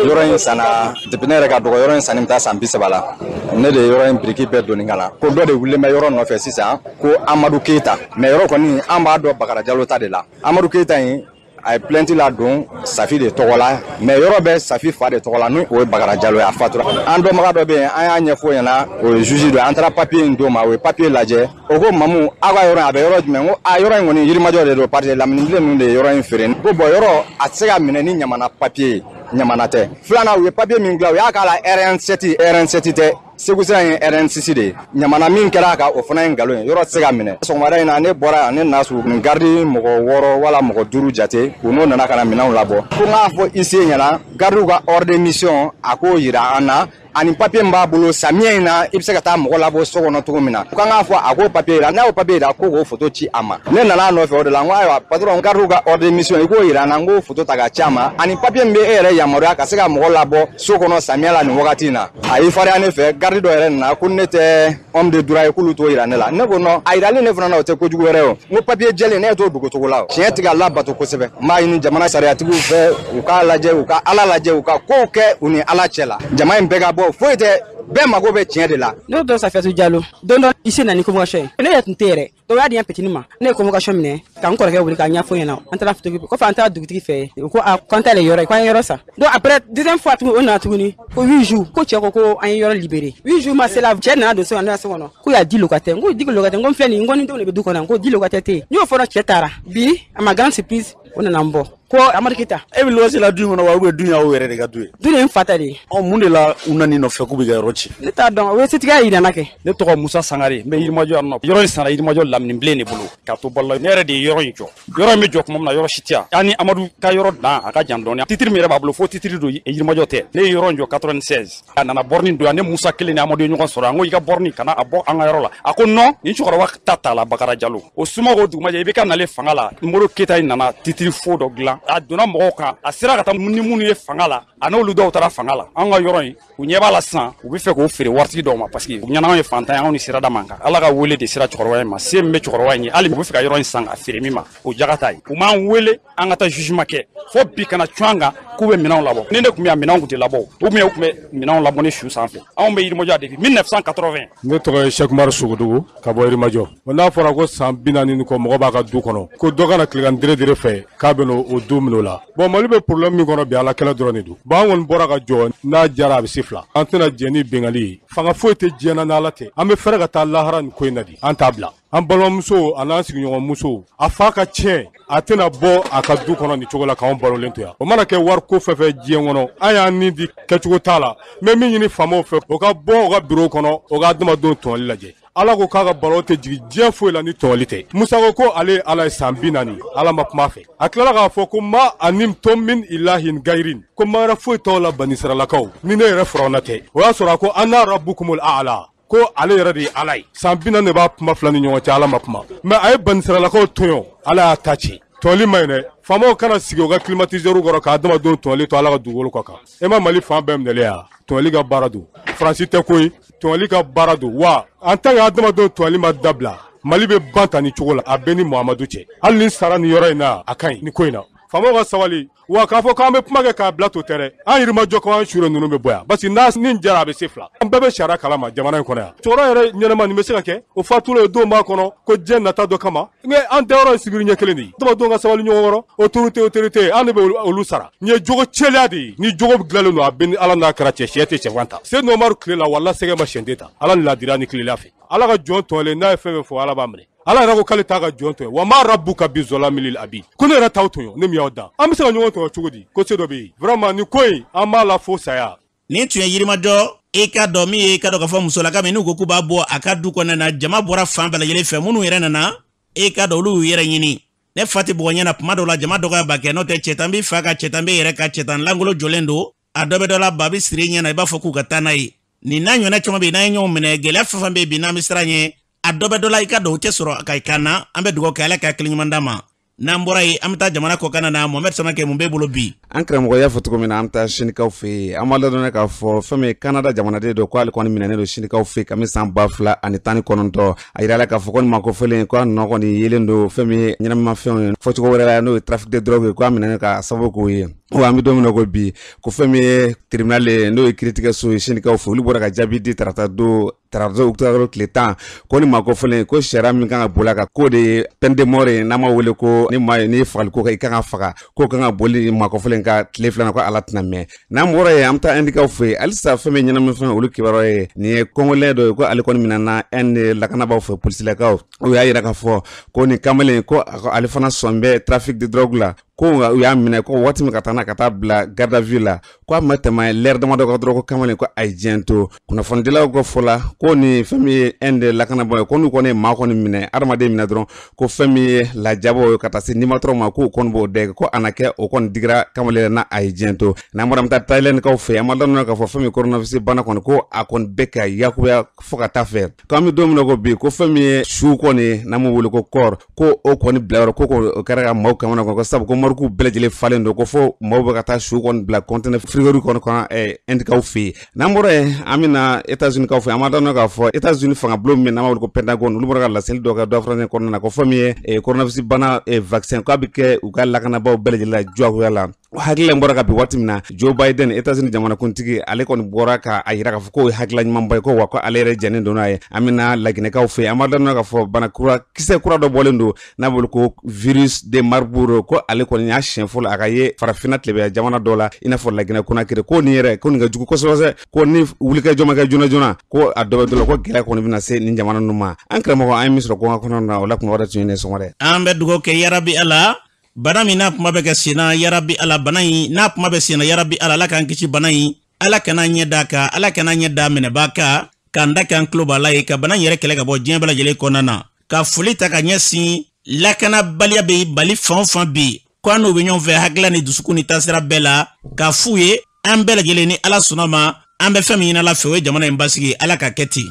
Yɔrɔ in sanna depuis ne yɛrɛ ka dɔgɔ. Yɔrɔ in sanni bɛ taa san 30 la. Ne de ye yɔrɔ in biriki bɛɛ donni ka na. Ko dɔ de wulilen bɛ yɔrɔ nɔfɛ sisan ko Amadu Keyita, mais yɔrɔ kɔni, an b'a dɔn Bakara Jalo ta de la. Amadu Keyita in, a ye plainte ladon Safi de tɔgɔ la, mais yɔrɔ bɛ Safi fa de tɔgɔ la, ni o ye Bakara Jalo ye, a fatura. An dɔnbaga dɔ bɛ yen, an y'a ɲɛfɔ o ɲɛna, o ye juge dɔ ye. An taara papier in d'o ma, o ye papier lajɛ. O ko: "Mamu, aw ka yɔrɔ in, a bɛ yɔrɔ jumɛn?" N ko: "A yɔrɔ in kɔni, Yirimajɔ de don, parce que laminibilen ninnu de ye yɔrɔ in feere." Ko bon, yɔrɔ a tɛ se ka minɛ ni ɲamana papier ye, ɲamana tɛ. Filanan, u ye papier min dilan, u y'a k'a la RN7. RN7 tɛ, Segu sira ye RN6 de ye. Ɲamana min kɛra a kan, o fana ye nkalon ye. Yɔrɔ tɛ se ka minɛ. Sɔgɔmada in na, ne bɔra yan, ne nana sɔrɔ nin garde mɔgɔ wɔɔrɔ wala mɔgɔ duuru jate, u n'o nana ka na minɛnw labɔ. Ko n k'a fɔ huissier ɲɛna, gardiw ka ordre de mission, a k'o yira an na, ani papier min b'a bolo samiyɛ in na, i bɛ se ka taa mɔgɔ labɔ so kɔnɔ cogo min na. Ko an k'a fɔ a k'o papier yira. N'a y'o papier yira, ko k'o photo ci a ma. Ne nana a nɔfɛ o de la. N ko: "Ayiwa patron, gardiw ka ordre de mission, i k'o yira an na." N k'o photo ta ka ci a ma, ani papier min bɛ e yɛrɛ yamaruya ka se ka mɔgɔ labɔ so kɔnɔ samiyɛ la nin wagati in na. A y'i farinya ne fɛ. Garde dɔ yɛrɛ nana ko ne tɛ homme de droit ye, k'olu t'o yira ne la. Ne ko non, a yirali ne fana na, o tɛ kojugu wɛrɛ ye. O n ko papier jɛlen, ne t'o dogo cogo la. O tiɲɛ tigɛ a labato kosɛbɛ. N b'a ɲini jamana sariyatigiw fɛ, u k'a lajɛ, u ka Ala lajɛ, u ka kow kɛ u ni Ala cɛ la. Jama in bɛɛ ka bɔ, foyi tɛ, bɛɛ mago bɛ tiɲɛ de la. Ne tɔgɔ Safiyatu Jalo. Don dɔ, huissier nana ni convocation ye. Ne yɛrɛ tun tɛ yɛrɛ. Donc o y'a di n petit ma. Ne ye convocation minɛ ka n kɔrɔkɛ wele k'a ɲɛfɔ ɲɛna. An taara photocopie kɔfɛ, an taara dugutigi fɛ. U ko a k'an t'ale yɔrɔ ye, k'an ye yɔrɔ san. Donc après, deuxième fois tuguni, o nana tuguni ko 8 jours, ko cɛ ko ko an ye yɔrɔ libéré. 8 jours ma se la, cɛ nana don so kɔnɔ, ne ka so kɔnɔ, ko y'a 10 locataires. N ko 10 locataires, n ko n filɛ nin ye, n ko ni denw de bɛ du kɔnɔ, n ko 10 locataires tɛ yen. N y'o fɔ, cɛ taara. Bi, à ma grande surprise, o nana n bɔ ko Amadu Keyita. E bɛ luwanse la du in kɔnɔ wa, ou bien du y'aw yɛrɛ de ka du ye? Du de ye n fa ta de ye. Ɔ, mun de la u nan'i nɔfɛ k'u bɛ ka yɔrɔ ci? Ne t'a dɔn, o ye setigiya yira n na kɛ. Ne tɔgɔ Musa Sangare, n bɛ Yirimajɔ yan nɔ. Yɔrɔ in sanna Yirimajɔ laminibilen de bolo ka to balo la. Ne yɛrɛ de ye yɔrɔ in jɔ. Yɔrɔ in bɛ jɔ tuma min na, yɔrɔ si tɛ yan. An ni Amadu ka yɔrɔ dan, a ka jan dɔɔni. Titiri min yɛrɛ b'a bolo, fo titiri don, Yirimajɔ tɛ. Ne ye yɔrɔ in jɔ 96. A nana borne don yan. Ne Musa kelen ni Amadu ye ɲɔgɔn sɔrɔ yan. N ko i ka borne kana a bɔ an ka yɔrɔ la. A ko non, nin cɛkɔrɔba ta t'a la, Bakara Jalo. O somɔgɔw dugumajɛ, i bɛ ka nalen fanga la, Modibo Keyita in nana titiri fo dɔ dilan, a donna mɔgɔw kan, a sera ka taa ni minnu ye fanga la, a n'olu dɔw taara fanga la. An ka yɔrɔ in, u ɲɛ b'a la sisan, u bɛ fɛ k'o feere waritigi dɔw ma, parce que u ɲɛna anw ye fantan ye, anw ni sirada man kan. Ala ka wele de sera cɛkɔrɔba in ma. Se min bɛ cɛkɔrɔba in ye, hali u bɛ fɛ ka yɔrɔ in san ka feere min ma, o jaga ta ye. U m'an wele an ka taa jugement kɛ, fo bi kana cun an kan k'u bɛ minɛnw labɔ. Ni ne tun bɛ yan, minɛnw tun tɛ labɔ, ou bien u tun bɛ minɛnw labɔ ni su sanfɛ. Anw bɛ Yirimajɔ depuis 1980. Ne tɔgɔ ye Sɛkumaru Sogodogo ka bɔ Yirimajɔ. N'a fɔra ko san 40 ni kɔ, mɔgɔ b'a ka du kɔnɔ, ko dɔ kana tilegan dere dere fɛ k'a bɛ n'o du minɛ o la. Bon, Mali bɛ problème min kɔnɔ bi, Ala kɛlɛ dɔrɔn de don. Bon, an kɔni bɔra ka jɔ, n'a jara a bɛ se fila. An tɛna jɛ ni bingali ye. Fanga foyi tɛ diɲɛ na n'Ala tɛ. An bɛ fɛrɛ ka taa lahara nin ko in na di, an t'a bila. An balimamuso a n'an sigiɲɔgɔnmuso, a fa ka tiɲɛ, a tɛna bɔ a ka du kɔnɔ nin cogo la k'anw balolen to yan. O mana kɛ wari ko fɛn fɛn diɲɛ kɔnɔ, an y'an nin di kɛcogo t'a la. N bɛ min ɲini faamaw fɛ, o ka bɔ u ka bureau kɔnɔ, o ka adamadenw tɔɲɔli lajɛ. Ala ko k'a ka baro tɛ jigin diɲɛ foyi la ni tɔɲɔli tɛ. Musa ko ko ale ye Ala ye san 40, Ala ma kuma fɛ. A tilala k'a fɔ ko ma alimtum min ilahin gayirin, ko ma wɛrɛ foyi t'aw la banisiralakaw ni ne yɛrɛ Firawuna tɛ. O y'a sɔrɔ a ko ana rabukumul a'la, ko ale yɛrɛ de ye Ala ye. San 40 de b'a kuma fila ni ɲɔgɔn cɛ, Ala ma kuma, mais a ye banisiralakaw tɔɲɔ, Ala y'a ta ci. Tɔɲɔli ma ɲi dɛ. Faamaw kana sigi u ka climatiseur kɔrɔ ka adamadenw tɔɲɔli to Ala ka dugukolo kɔ kan. E ma Mali fan bɛɛ minɛlen ya? Tɔɲɔli ka baara don. Faransi tɛ koyi, tɔɲɔli ka baara don. Wa en tant que adamadenw tɔɲɔli ma dabila, Mali bɛ ban tan ni cogo la. A bɛɛ ni Muhamadu cɛ. Hali ni sara nin yɔrɔ in na, a ka ɲi ni ko in na. Faamaw ka sabali wa k'a fɔ k'an bɛ kuma kɛ k'a bila to tɛ dɛ. An Yirimajɔkaw an sure ninnu bɛ bɔ yan parce que n'a ni jara a bɛ se fila. An bɛɛ bɛ sariya kalama jamana in kɔnɔ yan. Cɛkɔrɔba yɛrɛ ɲɛnama nin bɛ se ka kɛ o fatulen don b'a kɔnɔ ko diɲɛ nata dɔ kama. Nka an dayɔrɔ ye sibiri ɲɛ kelen de ye. Adamadenw ka sabali ɲɔgɔn kɔrɔ autorité an de bɛ olu sara. Nin ye jogo cɛlenya de ye. Ni jogo dilanlen don a bɛ ni Ala n'a kɛra cɛ sɛ tɛ sɛfan ta. Seydina Umaru tile la wala sɛgɛ ma sɛden ta. Ala ni ladiriya ni tilenya fɛ. Ala ka jɔn tɔlen n'a ye fɛn fɛn fɔ Ala b'a minɛ. Ala yɛrɛ ko k'ale t'a ka jɔn tɔɲɔ wa ma rabuka bi zɔlami lil abid ko ne yɛrɛ t'aw tɔɲɔ ne min y'aw dan an bɛ se ka ɲɔgɔn tɔɲɔ cogo di ko se dɔ bɛ yen vraiment nin ko in an b'a la fo saya. Nin tun ye Yirimajɔ i ka dɔn min ye i ka dɔn k'a fɔ musolaka min n'u ko k'u b'a bɔ a ka du kɔnɔna na jama bɔra fan bɛɛ lajɛlen fɛ minnu yɛrɛ nana i ka dɔn olu y'u yɛrɛ ɲini ne fa tɛ bugɔ ɲɛ na tuma dɔw la jama dɔgɔya b'a kɛ n'o tɛ cɛtan b'i fa kan cɛtan b'i yɛrɛ kan cɛtan lankolon jɔlen don a dɔ bɛ dɔ la ba bɛ siri ɲɛ na i b'a fɔ k'u ka taa n'a ye nin n'a ɲɔgɔnna caman bɛ yen n'an ye ɲɔgɔn minɛ gɛlɛya fɛn fɛn bɛ yen bi n'an bɛ siran ɲɛ a dɔ bɛ dɔ la i ka dɔn o tɛ sɔrɔ ka i kan na an bɛ dugawu kɛ Ala ka hakili ɲuman d'an ma n'an bɔra yen an bɛ taa jamana kɔkan na Mohamɛd Samakɛ mun b'e bolo bi. An karamɔgɔ y'a fɔ cogo min na an bɛ taa sinikaw fɛ yen an b'a ladɔnniya k'a fɔ fɛn min ye Kanada jamanaden dɔ ko ale kɔni minɛnen don sinikaw fɛ yen kabini san 2019 a yirala k'a fɔ ko nin maa kofɔlen ko a nɔ kɔni yelen don fɛn min ye ɲɛnaminimafɛnw ye fɔcogo wɛrɛ la n'o ye trafic de drogue ye ko a minɛnen k'a sababu k'o ye wa an bɛ don min na ko bi ko fɛn min ye tribunal ye n'o ye kiiritigɛso ye sinikaw fɛ olu bɔra ka jaabi di tarata don tarata octobre tile 10 ko ni maa kofɔlen ko sariya min kan ka boli a kan k'o de ye peine de mort ye n'an b'a wele ko ni maa ye n'i ye fagaliko kɛ i kan ka faga k'o kan ka boli maa kofɔlen kan tile 2 na ko ala tɛna mɛn n'an bɔra yen an bɛ taa Ɛndikaw fɛ yen halisa fɛn min ɲɛnaminimafɛn olu kibaruya ye nin ye kɔngolɛ dɔ ye ko ale kɔni minɛna Ɛndi lakanabaaw fɛ polisilakaw u y'a yira k'a fɔ ko nin kamalen ko ale fana sɔn bɛ trafic de drogue la ko u y'a minɛ ko waati min ka taa n'a ka taa bila garde à vue la ko a ma tɛmɛ lɛrɛ damadɔ kan dɔrɔn ko kamalen ko a ye diɲɛ to kunnafonidilaw ka fɔ la ko ni fɛn min ye Inde lakanabaaw ye ko n'u kɔni ye maa kɔni minɛ adamaden minɛ dɔrɔn ko fɛn min ye lajabɔ ye ka taa se nimatɔrɔ ma k'u kɔni b'o dɛ ko a na kɛ o kɔni digira kamalen na a ye diɲɛ to n'an bɔra an bɛ taa Thaïlandekaw fɛ an b'a ladɔnniya k'a fɔ fɛn min coronavirus bana kɔni ko a kɔni bɛ ka yakubaya fo ka taa fɛ k'an bɛ don min na ko bi ko fɛn min ye su kɔni n'an b'o wele ko corps ko o kɔni bilayɔrɔ ko o kɛra ka maaw kamana gan ko sabu ko morgue bɛɛ lajɛlen falen don ko fo maaw bɛ ka taa su kɔni bila conteneur frigo kɔni kɔnɔ Ɛndikaw fɛ yen n'an bɔra yen an bɛ na États-Unis kaw fɛ an b'a dɔn k'a fɔ États-Unis fangabulon min n'an b'a wele ko Pentagone olu bɔra ka laseli dɔ kɛ dɔ fana kɔnɔna na ko fɛn min ye coronavirus bana vaccin k'a bɛ kɛ u ka lakanabaaw bɛɛ lajɛlen la diyagoya la hakilila in bɔra ka bin waati min na Joe Biden États-Unis jamanakuntigi ale kɔni bɔra ka a yira k'a fɔ k'o ye hakilila ɲumanba ye ko wa ko ale yɛrɛ jɛnnen don n'a ye an bɛ na Laginɛkaw fɛ an b'a dɔn k'a fɔ bana kura kisɛ kura dɔ bɔlen don n'a bɛ wele ko virus de Marburg ko ale kɔni y'a siɲɛ fɔlɔ a ka ye farafinna tilebenya jamana dɔ la i n'a fɔ Laginɛ Konakiri ko nin yɛrɛ ko nin ka jugu kosɛbɛ ko ni wulikajɔ ma kɛ joona joona ko a dɔ bɛ dɔ la ko gɛlɛya kɔni bɛna se nin jamana ninnu ma an karamɔgɔ an ye min sɔrɔ kɔngɔ kɔnɔna na o la kuma wɛrɛ tun ye ne sɔngɔ dɛ an bɛ dugawu kɛ yarabi Ala bana min n'a kuma bɛ kɛ senna yarabi Ala bana in n'a kuma bɛ senna yarabi Ala Ala k'an kisi bana in Ala kana ɲɛ d'a kan Ala kana ɲɛ d'a minɛbaa kan k'an da k'an tulo b'a la ye ka bana in yɛrɛ kɛlɛ ka bɔ diɲɛ bɛɛ lajɛlen kɔnɔna na ka foli ta ka ɲɛsin lakanabaliya bɛ Mali fan o fan bi ko an n'u bɛ ɲɔgɔn fɛ hakilila ni dusukun ni taasira bɛɛ la k'a f'u ye an bɛɛ lajɛlen ni Ala sɔnna ma an bɛ fɛn min ɲini Ala fɛ o ye jamana in basigi Ala ka kɛ ten.